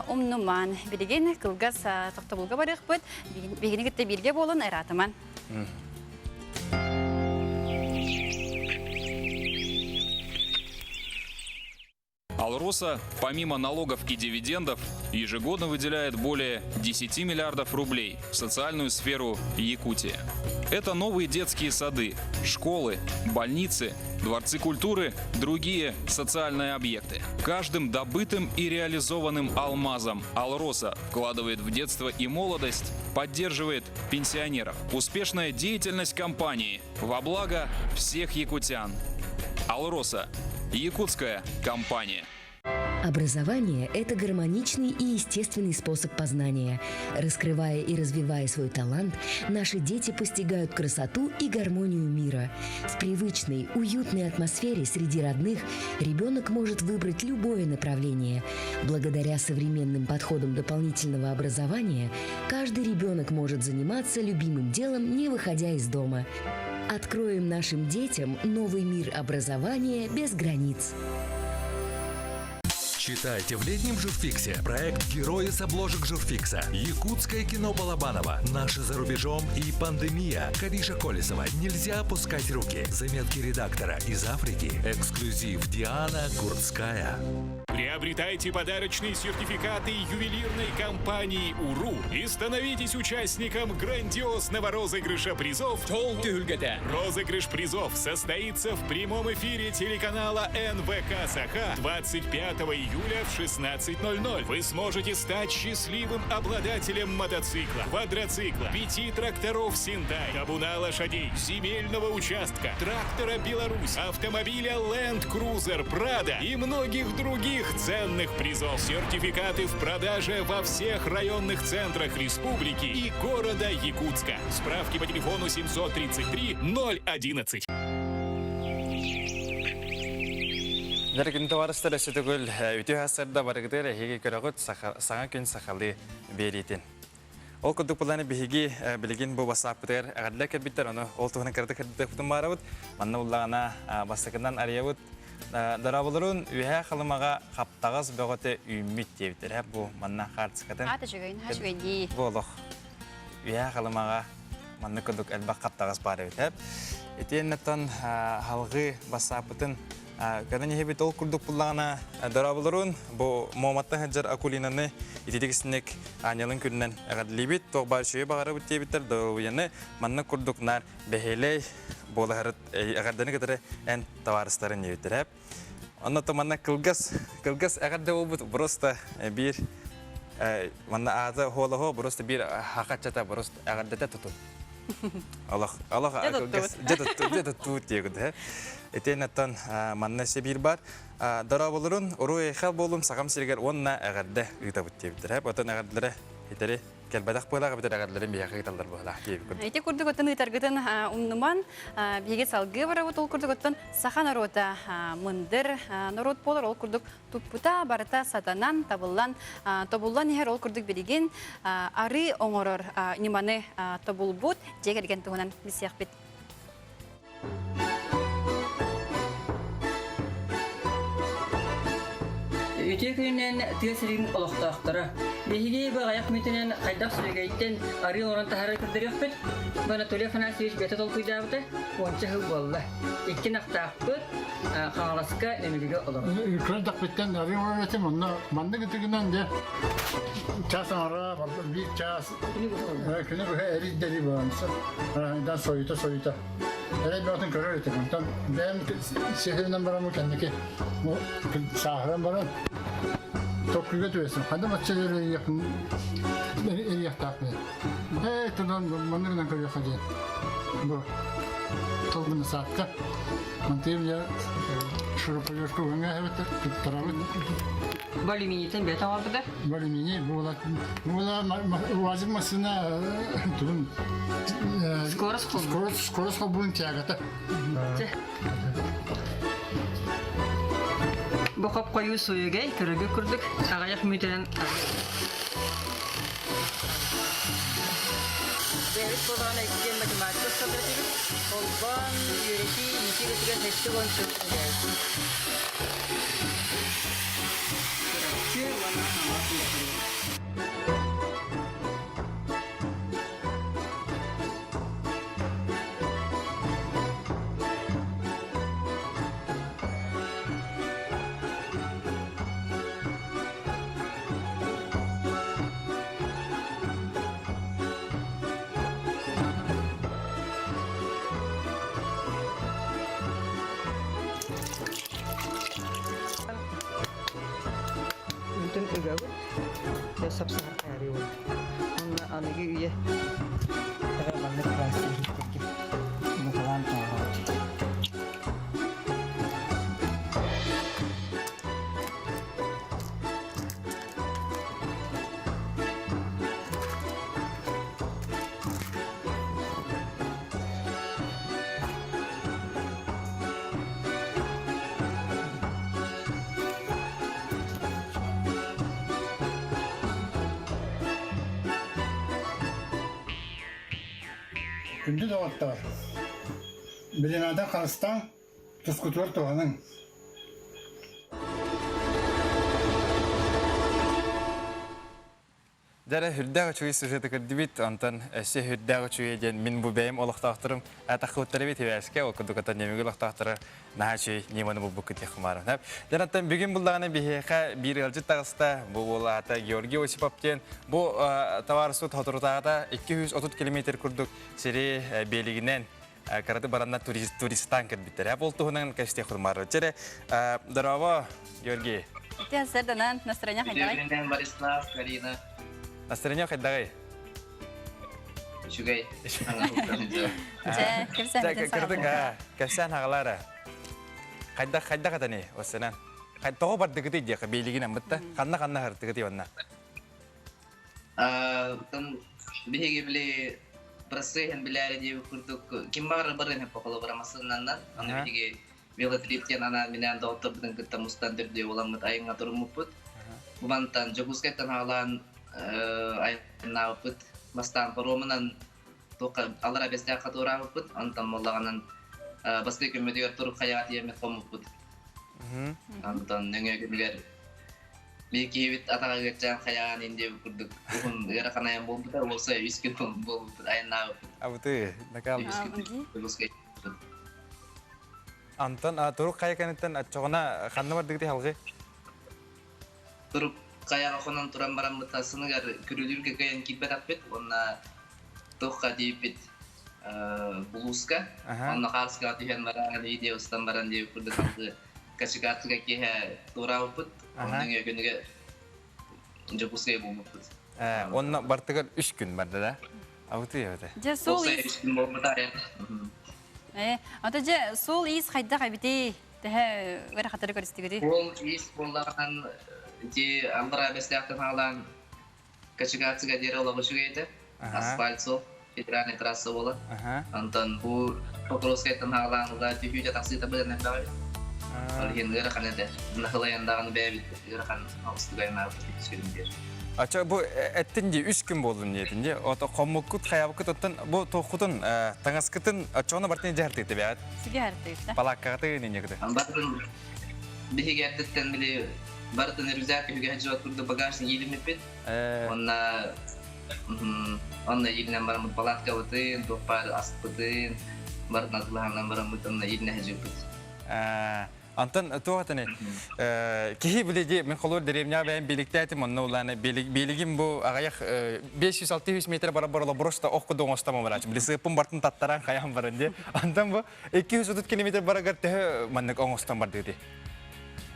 умнуман. Билигин кылгас тохтобулга барыахпыт. Биһигини кытта бииргэ буолун, ыраатыман. Алроса, помимо налогов и дивидендов, ежегодно выделяет более 10 миллиардов рублей в социальную сферу Якутии. Это новые детские сады, школы, больницы, дворцы культуры, другие социальные объекты. Каждым добытым и реализованным алмазом Алроса вкладывает в детство и молодость, поддерживает пенсионеров. Успешная деятельность компании во благо всех якутян. Алроса – якутская компания. Образование – это гармоничный и естественный способ познания. Раскрывая и развивая свой талант, наши дети постигают красоту и гармонию мира. В привычной, уютной атмосфере среди родных ребенок может выбрать любое направление. Благодаря современным подходам дополнительного образования каждый ребенок может заниматься любимым делом, не выходя из дома. Откроем нашим детям новый мир образования без границ. Читайте в летнем журфиксе проект «Герои с обложек журфикса», Якутское кино Балабанова, «Наши за рубежом» и «Пандемия», Кариша Колесова, «Нельзя опускать руки», заметки редактора из Африки, эксклюзив Диана Гурцкая. Приобретайте подарочные сертификаты ювелирной компании «Уру» и становитесь участником грандиозного розыгрыша призов Розыгрыш призов состоится в прямом эфире телеканала НВК «Саха» 25 июня. июля в 16.00 вы сможете стать счастливым обладателем мотоцикла, квадроцикла, пяти тракторов Синтай, табуна лошадей, земельного участка, трактора «Беларусь», автомобиля Land Cruiser Prado и многих других ценных призов. Сертификаты в продаже во всех районных центрах республики и города Якутска. Справки по телефону 733 011. Дәргин товарыстар өссө төгүл үтүө сарда барыгытыр эһиги көрөҕүт саҥа күн сахалыы биэриитин. Ол курдук буланы биһиги билигин бу бассааппытыгар эҕэрдэ кэлбиттэр, ону ол туһунан кырдык кырдык баарабыт. Манна уллаҕына бастакынан арыйабыт. Дорооболорун үөһээ халымаҕа хаптаҕас бөҕөтө үүммүт диэбиттэр. Бу манна хаартыскатын. Аата үчүгэй, наһаа үчүгэй дии. Бу олох үөһээ халымаҕа маннык курдук элбэх хаптаҕас баар эбит. Итиэннэтон халҕыы бассааппытын Кэнэн иһэбит ол курдук буллаҕына дорооболорун бу Муоматтан сылдьар Акулинаны ититик истинник аанньалын күнүнэн эҕэрдэлиибит. Туох баар үчүгэй баҕарабыт диэбиттэр доруобуйаны маннык курдук наар бэһиэлэй буолаһарыт эҕэрдэни кытары эн табаарыстарын диэбиттэр. Онно то манна кылгас кылгас эҕэрдэ буолбут просто биир манна аата хуолаһо просто биир хахаччата просто эҕэрдэтэ тутун. Олох, олох дьэ туттубут диэгут э. Итиэннэттэн манна сибиир бар. Дорооболорун уруй-айхал буолум сахам сиригэр уонна эҕэрдэ ыытабыт диэбиттэр. Отон эҕэрдэлэрэ итери кэлбэтэх быһалаах эбэтэр эҕэрдэлэрин биһиэхэ ыыталлар быһалаах диэбит. Ити курдук оттон ыытаргытын умнуман биһиги салгыы барабыт ол курдук оттон саха норуота мындыр норуот буолар ол курдук туппута барыта сатанан, табыллан, тобуллан иһэр ол курдук билигин арыы оҥорор ньыманы тобулбут дьиэ кэргэн туһунан билсиэхпит. Үтүө күнүнэн тыа сирин олохтоохторо. Биһиги бу аҕыйах мүнүүтүнэн хайдах сүөгэйтэн арыы оҥорон таһаарар көрдөрүөхпүт. Бу Анатолий Афанасьевич бэйэтэ толкуйдаабыта уонча сыл буолла. Икки ынахтаахпыт, Хаҥаласка Нөмүгүгэ олорор. Көрдөхпүттэн арыы оҥорор этим, онно маннык ытыгынан дьэ час аҥара, биир чаас күнү быһа эрий-дэрий буолан сойута-сойута эрэй бөҕөтүн көрөр этим. Онтон бэйэм сиһилинэн бараммын кэнники сааһыран баран токкуйга түбэстим. Ханна бачча эрийиэхтаахпын. Ээ, тунан манныгынан көрүөххэ диэн. Бу толгуна саатка. Мантыым я шуруповертка уҥа эбэтэр туттарабыт. Бу алюминийтан бэйэтэ оҥорбута? Бу алюминий буола буола УАЗик массыына тугун Скорость скорость скорость холбуун тягата. Бу хоп хойуу суйугай көрөгө курдук аҕыйах мүнүүтэнэн Бэйэбит буолаҕына иккиэн математика усталлар этибит. Холбоон, үөрэтии, иитии үлэтигэр 70 сыл үлэлээбиппит. Чурапчы уонна Хаҥалас улуустарыгар. Бүтүн ыгабыт, сапсаһар хайарыыбыт. Уонна аныгы үйэ маннык пластик иһиттэргэ букалаан таһаарабыт. Күндү доҕоттоор, билимата харыстааҥ, тускутугар туһаныҥ. Дьэ үрдээх үчүгэй сюжеты көрдүбүт, онтон өссө үрдээх үчүгэй диэн мин бу бэйэм олохтоохторум атаххыттар эбит ибээскэ, ол курдук оттон Нөмүгү олохтоохторо наһаа үчүгэй ньыманы булбуккут диэх кумаарым. Дьэ оттон бүгүн буллаҕына биһиэхэ биир ыалдьыт таҕыста, бу уол аата Георгий Осипов диэн, бу табаарыспыт соторутааҕыта 230 километр курдук сири биэлигинэн кыраты баранна туристаан кэлбиттэр. Ол туһунан кэстиэх курмаар. Чэрэ, здорово, Георгий. Ити сарданан настроение хайдаҕый? Үтүө Борислав, Карина. Настроение хайдаҕый? Үчүгэй. Дьэ, кэпсээн Кырдык, кэпсээн хаҕалаара. Хайдах хайдах этани осынан? Тоҕо бардыгытый диэхэ биилигин аммытта. Ханна ханна хартыгытый онна? Биһиги били процеһын билээри диэбит курдук ким баҕарар барыан сөп холобура массыынанан. Аны биһиги велотрип диэн анаан-минээн доҕотторбутун кытта мустан төрдүө буоламмыт айаҥҥа туруммуппут. Бу мантан Дьокуускайтан аҕалаан айаннаабыппыт. Бастаан паромунан туохха аллара Бэстээххэ туораабыппыт. Онтон буоллаҕынан бастакы күммүтүгэр турук хайаҕа тиийэммит хоммуппут. Онтон нөҥүө күнүгэр Биир киһибит атаҕа ыарчаан хайаан индия курдук уһун ыарахан айан буолбута, уопсай үс күн буолбуппут айаннаабыппыт. Абыты, накал. Үс күн Дьокуускай. Антон, турук хайа кэнниттэн оччоҕуна ханна бардыгыт халҕы? Турук хайаҕа хонон туран бараммыт сыныгар күрүлүүргэ кыайан киирбэтэхпит уонна туохха тиийбит булууска. Онно хаарыскаҕа түһэн баран, видео устан баран диэбит курдук халҕы Кашикатыга киэһэ туораабыппыт. Онно күнүгэ Дьокуускай буолбуппут. Онно бартыгар үс күн барда да? Абыты эбэтэ. Дьэ суол ис үс күн буолбута Э, ата дьэ суол ис хайдах эбитий? Тэһэ ыарахаттары көрүстүгүтүй? Суол ис буоллаҕынан ити аллараа бэстээхтэн хаалаан Кочегацыга диэри олох үчүгэй этэ. Асфальт суох, федеральный трасса буолар. Онтон бу Покровскайтан хаалаан ыла түһүүтэ тахсыыта быдан элбэх эбит. Ол иһин ыарахан этэ. Нахылайан даҕаны бэйэбит ыарахан оҕустугайнаабыт үс күн диэр. Ача бу эттин дии үс күн буоллун диэтин дии. Ото хоммуккут хайабыккыт оттон бу туохкутун таҥаскытын оччоҕуна бартын дьаһартыыта бэҕэт. Сиги хартыыта. Палааккаҕытын инньэкити. Бартын биһиги эрдэттэн били барытын рюкзак үһүгэ сылдьыбат курдук багажник иилиммиппит. Онно онно иилинэн бараммыт палаткабытын, туох баар аспытын, барытын атылаһанан бараммыт онно иилинэ сылдьыбыппыт. Антон туох этини киһи билиги мен холур деревняҕа бэйэм бииликтээтим онно улаана биилигим бу аҕыйах 500-600 метр бара барала просто ох кудуҥ оҥостом бараачы били сыыппын бартын таттаран хайаан баран дии антон бу 230 километр барагар төһө маннык оҥостон бардыгыт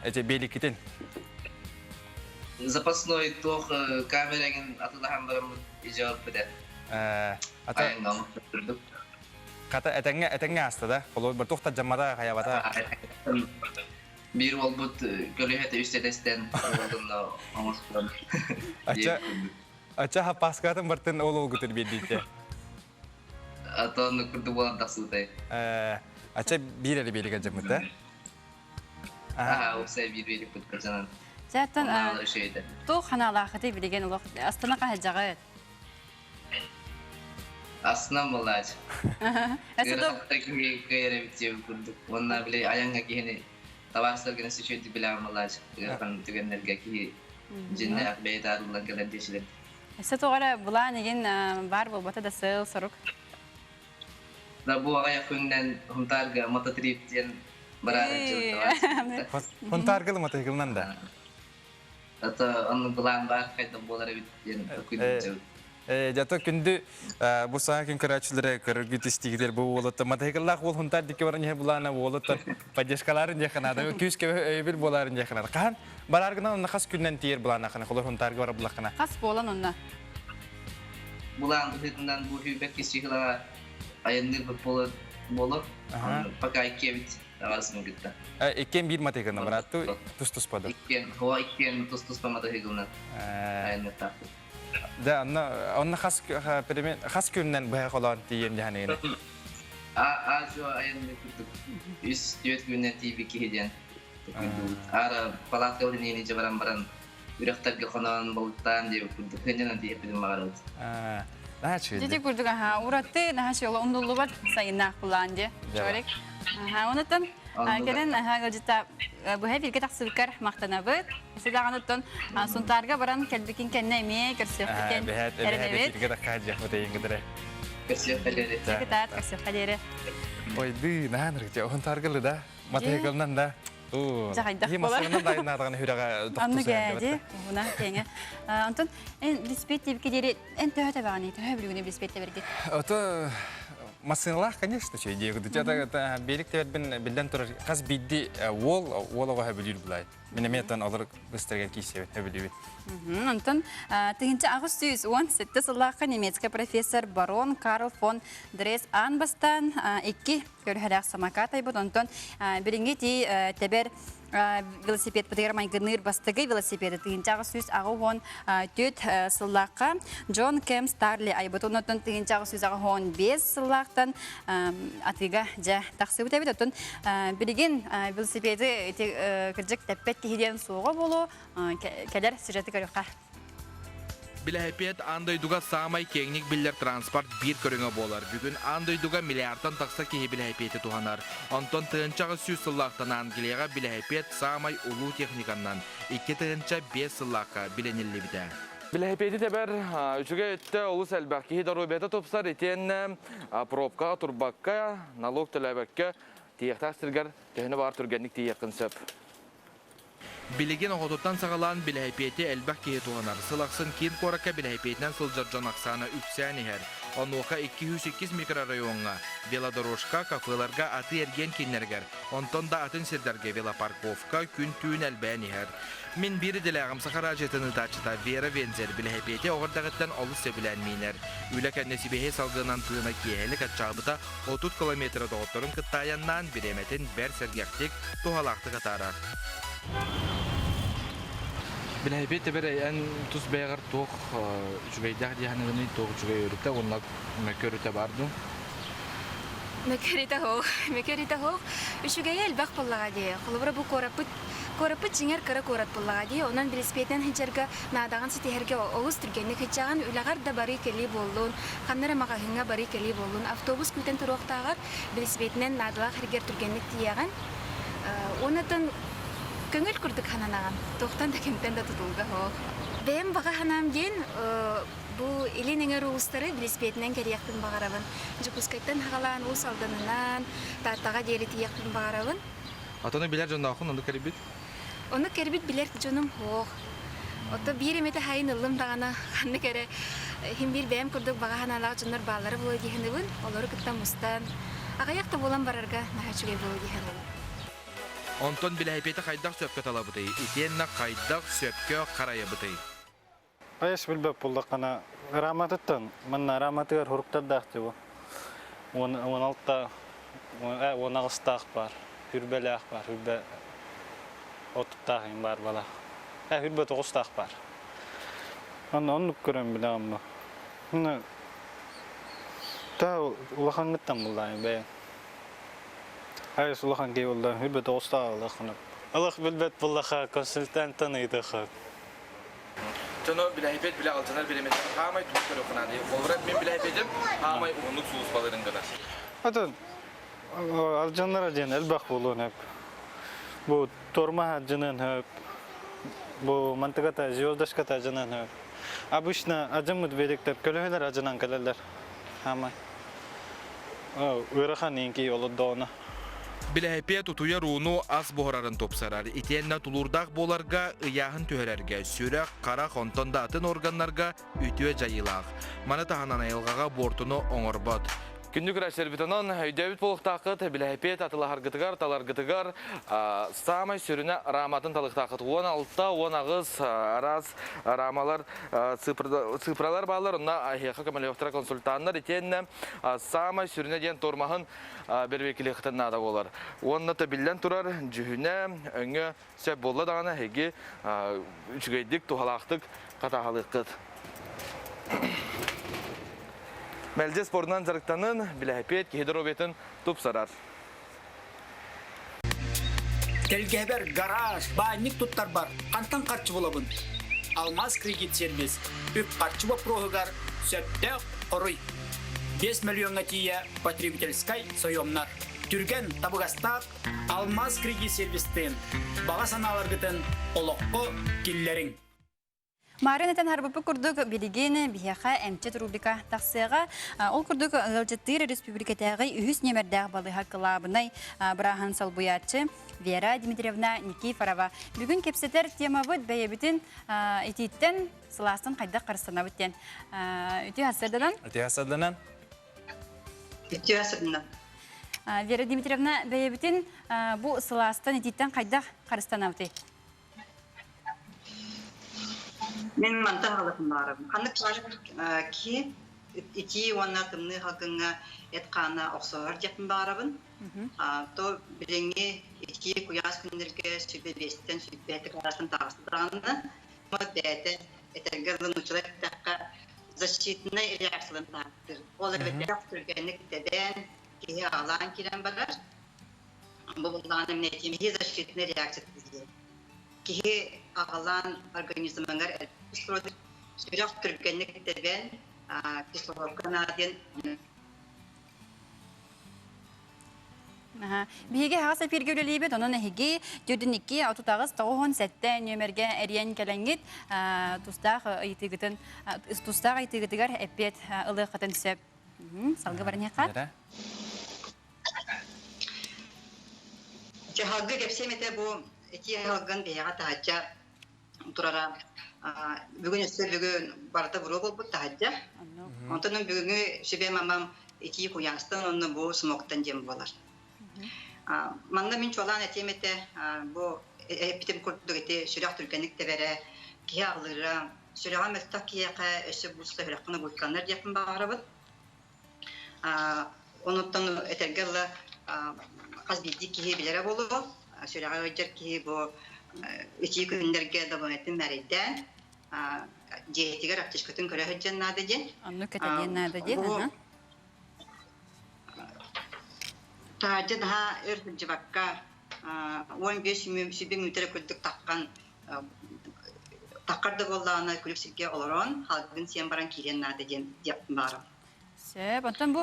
Эти биэликкитин. Запасной туох камерагын атылаһан бараммыт ижооппут Ата Хата этэҥҥэ этэҥҥэ ааста да? Холобур туох тадьаммата хайабата? Биир уолбут көлүөһэтэ үс тэтэстэн уолунна оҥостон. Ача ача хаппааскатын бартын ол олгутун биэрдиитэ. Атон курдук буолан тахсыбытай. Ача биир эрэ биэлик дьаммыта. Аа, уопсай биир биэликпит кырдьанан. Дьэ, туох ханаалаахытый билигин олох астына хаһыдьаҕыт? Астынан буоллаач. Ыарахаттар киһи кыайар эбит диэбит курдук. Уонна били айаҥҥа киһини табаарыстаргын өссө үчүгэйдик билэҕин буоллаач. Ыарахан түгэннэргэ киһи дьиннээх бэйэтэ арыллан кэлэр диэчилэр. Өссө тоҕо эрэ былаан игин баар буолбата да сыл сорук. Да бу аҕыйах күнүнэн Хунтаарга мототрип диэн бараары дьылтабар. Хунтааргылы мотоциклынан да? Ата оннук былаан баар хайдах буолар эбит диэн күндү Жато күндү бу саҥа күн көрөөччүлэрэ көрөргүт истигитер бу уолаттар мотоцикллаах уол Хунтаар дикки баран иһэ булаана уолаттар поддержкаларын диэхэ наада күүс кэбэ өйөбүл буоларын диэхэ наада хаһан барааргынан онно хас күннэн тиийэр булаанахына холор Хунтаарга бара булаххына Хас буолан онно Булаан быһыытынан бу сүүрбэккэ чыһылаҕа айанныырбыт буолар. Пока иккиэбит аҕарысмын кытта. Иккиэн биир матыгына бырааттыы тус-туспа да? Иккиэн, оо иккиэн тус-туспа матыгылынан айанныахтаахпыт. Да, онно онно хас хас күннэн быһа холоон тиийэн дьаһаныгын? Аа жо айанны курдук үс түөрт күннэн тиийбит киһи диэн Аара палатка билиниини баран баран үрэхтэргэ хоноон балыктаан диэбит курдук сынньанан тиийэппитин баҕарабыт. Дити курдук аха ураты наһаа шола умнуллубат сайыннаах булаан дии. Чорик. Аха онутан кэлин аха ыалдьыта быһа бииргэ тахсыбыккар махтанабыт. Сыдаҕаныттан Сунтаарга баран кэлбикин кэннэ эмиэ көрсүөхпүтүн эрэнэбит. Көрсүөххэ диэри. Кытаат көрсүөххэ диэри. Ойдыы, наһаа ныргытя, Сунтаарга да Матыгылынан да. Дьаһайдах Киһи буолар. массыынанан да айнаатаҕына сүрэҕэ Анны тохтуу сыһар гээди, уһуна киэҥэ. Онтон эн билиспиэт диэбиккэ диэри эн төһө табаҕыный, төһө бүлүгүнэ билиспиэт тэбэргит? Ото Массыыналаах, конечно, чэй диэ кудут. Это берик тебербин биллэн турар хас биирди уол уол оҕо хөбүлүүр булай. Мин эмиэ тон олор быстарга киисебит хөбүлүүбүт. Онтон 1817 сыллаахха немецкий профессор барон Карл фон Дрес аан бастаан икки көрүһэлээх самокат айбыт. Онтон билиҥҥи ти тэбэр велосипедпытыгар майгыныыр бастакы велосипеды 1884 сыллаахха Джон Кэм Старли айбыт. Онтон 1885 сыллаахтан атыыга дьэ тахсыбыт эбит. Оттон билигин велосипеды кырдьык тэппэт киһи диэн суоҕа буолуо кэлэр сюжеты көрүөххэ. Билэһипиэт аан дойдуга саамай киэҥник биллэр транспорт биир көрүҥэ буолар. Бүгүн аан дойдуга миллиардтан тахса киһи билэһипиэти туһанар. Онтон 1800 сыллаахтан Англияҕа билэһипиэт саамай улуу техниканнан 2005 сыллаахха билиниллибитэ. Билэһипиэти тэбэр үчүгэй өттө олус элбэх. Киһи доруобуйата тупсар итиэннэ пробкаҕа турбакка, налог төлөөбөккө тиийиэхтээх сиргэр төһөнү баҕар түргэнник тиийиэххин сөп. Билигин оҕотуттан саҕалаан билэһипиэти элбэх киһи туһанар. Сыл ахсын киин куоракка билэһипиэтинэн сылдьар дьон ахсаана үксээн иһэр. Онуоха 202 микрорайоҥҥа велодорожка, кафеларга атыы-эргиэн кииннэригэр, онтон да атын сирдэргэ велопарковка күн-түүн элбээн иһэр. Мин биир идэлээҕим Саха араадьыйатын ыытааччыта Вера Вензель билэһипиэти оҕо эрдэҕиттэн олус сөбүлээн миинэр. Үлэ кэннэ сибиэһэй салгынынан тыына киэһэлик аччаабыта 30 километры доҕотторун кытта айаннаан бириэмэтин бэрт сэргэхтик, туһалаахтык атаарар. Билэһипиэт тэбэр эн тус бэйэҕэр туох үчүгэйдээх дии саныыгыный, туох үчүгэй өрүтэ уонна мөкү өрүтэ баар дуу? Мөкү өрүтэ суох, мөкү өрүтэ суох. Үчүгэйэ элбэх буоллаҕа дии. Холобура бу куораппыт Куораппыт дьиҥэр кыра куорат буоллаҕа дии, онон велосипединэн сылдьарга наадаҕын ситиһэргэ олус түргэнник сылдьаҕын, үлэҕэр да барыы-кэлии буоллун, ханна эрэ маҕаһыыҥҥа барыы-кэлии буоллун, автобус күүтэн туруохтааҕар велосипединэн наадалаах сиргэр түргэнник тиийэҕин. Уонна көҥүл курдук сананаҕын, туохтан да кимтэн да тутулуга суох. Бэйэм баҕа санаам диэн бу илин эҥэр улуустары велосипединэн кэриэхпин баҕарабын. Дьокуускайтан саҕалаан Уус Алданынан, Тааттаҕа диэри тиийиэхпин баҕарабын. Отону билэр дьоннооххун ону кэрбит? Ону кэрбит билэр дьонум суох. Ото биир эмэтэ хайын ыллым даҕаны ханнык эрэ иһин биир бэйэм курдук баҕа санаалаах дьоннор бааллара буолуо дии саныыбын. Олору кытта мустан аҕыйах да буолан барарга наһаа үчүгэй буолуо дии саныыбын. Онтон билэһипиэти хайдах сөпкө талабытый? Итиэннэ хайдах сөпкө харайабытый? Айас билбэт буоллаххына, раматыттан, манна раматыгар хуруктардаах дии бу. 16 18-таах баар, хүрбэлээх баар, хүрбэ отуттаах иҥ баар балаах. Э, хүрбэ тоҕустаах баар. Онно оннук көрөн билэҕин бу. Та улахаҥҥыттан буллаайын бэйэҥ. Айас улахан киһи буллаан хүрбэ тоҕустаах алаххына. Алах билбэт буллаха консультанттан ыйытыахха. Дьоно билэһипиэт билэ алдьанар бириэмэтин хаамай тугу көрүөххүн наадый? Холобура, мин билэһипиэтим хаамай уһуннук сулууспалыырын гынар. Атын алдьанара диэн элбэх буолуон сөп. Бу тормоһ алдьаныан сөп. Бу мантыгата звездочката алдьаныан сөп. Обычно адьаммыт беректер көлөһөлөр адьанан кэлэллэр. Хаамай. Ыарахан иҥки олордоҕуна. Билэһипиэт утуйар ууну ас буһарарын тупсарар, итиэннэ тулуурдаах буоларга, ыйааһын түһэрэргэ, сүрэх, харах, онтон да атын органнарга үтүө дьайыылаах. Маны таһынан айылҕаҕа буортуну оҥорбот. Күндү көрөөччүлэрбит онон өйдөөбүт буолуохтааххыт, билэһипиэт атылаһаргытыгар, таларгытыгар саамай сүрүнэ раматын талыахтааххыт. 16, 18 араас рамалар, цифралар бааллар, онно эһиэхэ көмөлөһүөхтэрэ консультаннар итиэннэ саамай сүрүнэ диэн тормоһун бэрбиэкилиэхтэн наада буолар. Уонна төбүллэн турар дьүһүнэ, өҥө сөп буолла даҕаны эһиги үчүгэйдик, туһалаахтык хатааһалыаххыт. Мэлдьи спордунан дьарыктанын, билэһипиэт киһи доруобуйатын тупсарар. Тэлгэһэбэр гараж, баанньык туттарбар хантан харчы булабын? Алмаз кредит сервис үп-харчы боппуруоһугар сөптөөх хоруй. 5 миллиоҥҥа тиийэ потребительскай сойуомнар. Түргэн, табыгастаах Алмаз кредит сервистыын баҕа санааларгытын олоххо киллэриҥ. Марын этэн харбыппыт курдук билигин биһиэхэ эмчит рубрика тахсыаҕа. Ол курдук ыалдьыттыыр республикатааҕы үһүс нүөмэрдээх балыыһа кылаабынай бырааһын солбуйааччы Вера Дмитриевна Никифорова. Бүгүн кэпсэтэр темабыт бэйэбитин итииттэн сылаастан хайдах харыстанабыт диэн. Үтүө сарсыарданан. Үтүө сарсыарданан. Үтүө сырдына. Вера Дмитриевна, бэйэбитин бу сылаастан итииттэн хайдах харыстанабытый? Мин мантан халытын баарым. Ханнык баар киһи итии уонна тымныы халгыҥҥа эт-хаана охсоһор диэхпин баарабын. То билиҥҥи итии куйаас күннэргэ сүбэ биэстэн сүбэ кылаастан таҕыста даҕаны бэйэтэ этэргэ дылы нууччалар эттэххэ защитнай реакцияларын таһаартыыр. Ол эбэтэр түргэнник тэбэн, киһи аҕалаан киирэн барар. Бу буллаҕына мин этиим киһи защитнай реакция диэн. Киһи аҕалаан организмыгар кислород сүрэх түргэнник тэбэн кислородка наадыйан Биһиги аһаҕас эфиргэ үлэлиибит, онон эһиги 42 38 97 нүөмэргэ эрийэн кэлэҥҥит тустаах ыйытыыгытын тустаах ыйытыыгытыгар эппиэт ылыаххытын сөп. Салгы барыахха. Дьаһалга кэпсиэм этэ бу итии аһылгын биһиэхэ таһырдьа турара бүгүн өссө бүгүн барыта буруо буолбут таһырдьа. Онтон бүгүҥҥү сүбэ мамам итии куйаастан онно бу смогтан диэн буолар. Манна мин чуолаан этиэм этэ бу эппитим курдук ити сүрэх түргэнник тэбэрэ, киһи аҕылыыра, сүрэҕэ мөлтөх киһиэхэ өссө буска сүрэххин угуйканнар диэхпин баҕарабын. Онуттан этэргэ дылы хас биирдии киһи билэрэ буолуо. Сүрэҕэ ыалдьар киһи бу итии күннэргэ добунатын мээрэйдээн дьиэтигэр аптечкатын көрө сылдьан наада диэн. Оннук кэтэниэн наада диэн. Таһырдьа наһаа өр сылдьыбакка 15 сүбэ мүнүүтэ курдук таххан таххар да буоллаҕына күлүк сиргэ олорон халгын сиэн баран киириэн наада диэн диэхпин баҕарабын. Сөп. Оттон бу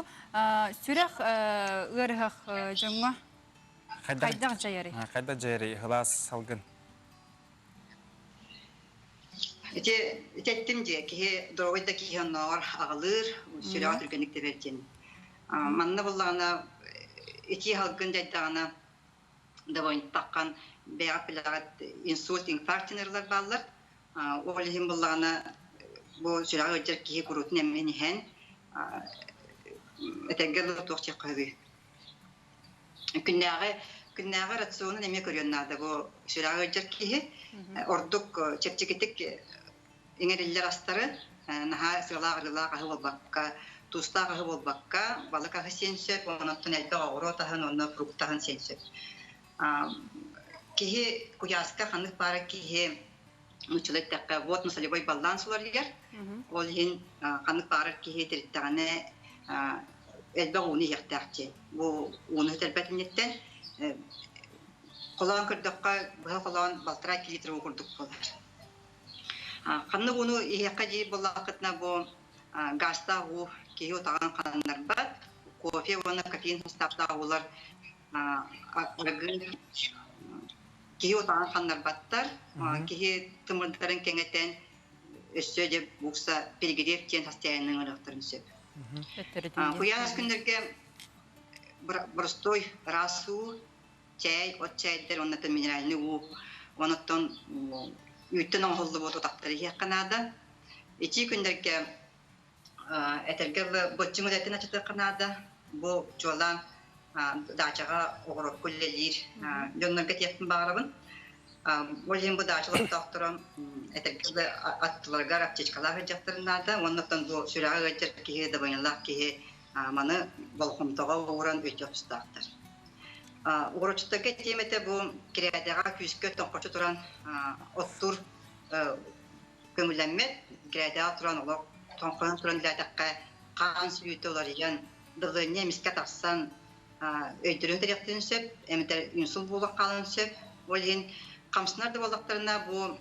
сүрэх ыарыһах дьоҥҥо хайдах дьайарый? Хайдах дьайарый? Һылаас салгын. Ити ити эттим дьиэ киһи доруобай да киһи оннооҕор аҕалыыр, сүрэҕэ түргэнник тэбэр диэн. Манна буллаҕына итии салгын дьайдаҕына довольно бэйэҕит билэҕит инсульт, инфаркт диэн бааллар. Ол иһин буллаҕына бу сүрэҕи ыалдьар киһи куруутун эмин иһэн этэргэ дылы туох диэххэ сөбүй? Күннээҕи күннээҕи рационун эмиэ көрүөн наада бу сүрэҕи ыалдьар киһи ордук чэпчэкитик иҥэриллэр астары наһаа сыалаах-арыылаах аһы буолбакка, туустаах аһы буолбакка, балык аһы сиэн сөп, онон элбэх оҕуруот аһын уонна фрукта аһын сиэн сөп. Киһи куйааска ханнык баара киһи нууччалыы эттэххэ водно-солевой баланс уларыйар. Ол иһин ханнык баҕарар киһи тириттэҕинэ элбэх ууну иһиэхтээх диэн. Бу ууну сүтэрбэт инниттэн холоон көрдөххө, быһа холоон балтараа литр уу курдук буолар. Ханнык ууну иһиэххэ диир буоллаххытына бу гаастаах уу киһи утаҕын ханнарбат, кофе уонна кофеин састааптаах уулар арыгы киһи утаҕын ханнарбаттар, киһи тымырдарын кэҥэтэн өссө дьэ букса перегрев диэн состояниены ыҥырыахтарын сөп. Куйаас күннэргэ боростуой ыраас уу чээй, от чээйдэр уонна минеральный уу, онуттан үүттэн оҥоһуллубут утахтары иһиэххэ наада. Итии күннэргэ этэргэ дылы боччум үлэтин ачытыахха наада. Бу чуолаан даачаҕа оҕурокку үлэлиир дьоннорго этиэхпин баҕарабын. Ол иһин бу даача олохтоохторо этэргэ дылы аттыларыгар аптечкалаах сылдьыахтарын наада. Уонна оттон бу сүрэҕэ ыалдьар киһи, давлениелаах киһи маны болҕомтоҕо ууран өйдүөх тустаахтар. Уорочуттарга этиэм этэ бу кирээдэҕэ күүскэ тоҥхочу туран оттуур көҥүллэммэт. Кирээдэҕэ туран олох тоҥхойон туран үлээтэххэ хаан сүлүүтэ уларыйан, давление эмискэ тахсан өйдөрүн тэриэхтэрин сөп, эмэтэр инсульт буолуох хаалыан сөп. Ол иһин хамсанар да буоллахтарына бу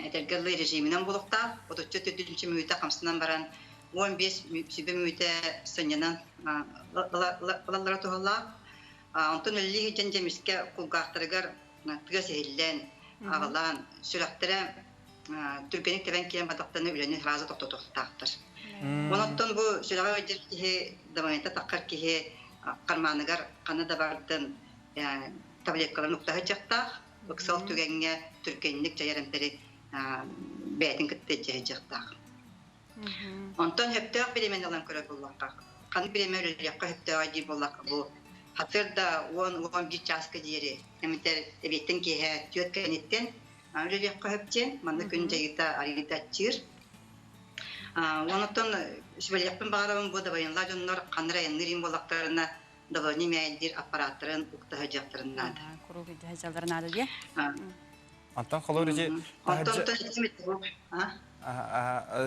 этэргэ дылы режиминэн буолуохтаах. Отучча төрдүнчү мүнүүтэ хамсанан баран 15 сүбэ мүнүүтэ сынньанан ылаллара туһалаах. Онтон үлэлии сылдьан дьэмискэ кулгаахтарыгар тыас иһиллэн, аҕалаан, сүрэхтэрэ түргэнник тэбэн киирэн бардахтарына үлэни сразу тохтотуохтаахтар. Онон бу сүрэҕи ыалдьар киһи, давлениета таххар киһи карманыгар ханна да бардын таблеткаларын укта сылдьыахтаах. Ыксал түгэҥҥэ түргэнник дьайар эмтэри бэйэтин кытта илдьэ сылдьыахтаах. Онтон сөптөөх бириэмэни ылан көрөр буоллахха, Ханнык бириэмэ үлэлиэххэ сөптөөҕө диир буоллахха бу сарсыарда 10-11 чааска диэри эмитэр эбиэттэн киэһэ түөрт кэнниттэн үлэлиэххэ сөп диэн манна күн дьайыыта арыйда аччыыр. Онтон сүбэлиэхпин баҕарабын бу дабайынлаах дьоннор ханна эрэ айанныыр иин буоллахтарына давление мээйдиир аппарааттарын укта сылдьыахтарын наада. Куруук илдьэ сылдьалларын наада диye. Онтон холобур ити Онтон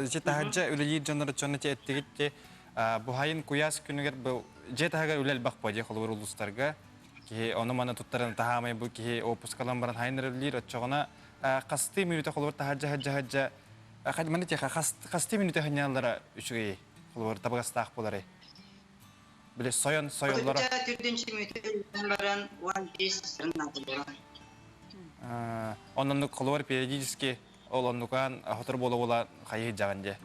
ити таһырдьа үлэлиир дьоннор дьоно ти эттигит ти буһайын куйаас күнүгэр бу дьиэ таһыгар үлэ элбэх буо дьиэ холобур улуустарга киһи ону маны туттарын таһаамай бу киһи опускалан баран хайын үлэлиир оччоҕуна хастыы мүнүүтэ холобур таһырдьа сылдьа сылдьа маны тиэхэ хастыы мүнүүтэ сынньаналлара үчүгэй холобур табыгастаах буоларый били сойон сойоллоро Отучча түрдүнчү мүнүүтэ баран 15 сырын наадалара. Оннук холобур периодически ол оннукаан хотор буола-буола хайыы дьаҕан дьэ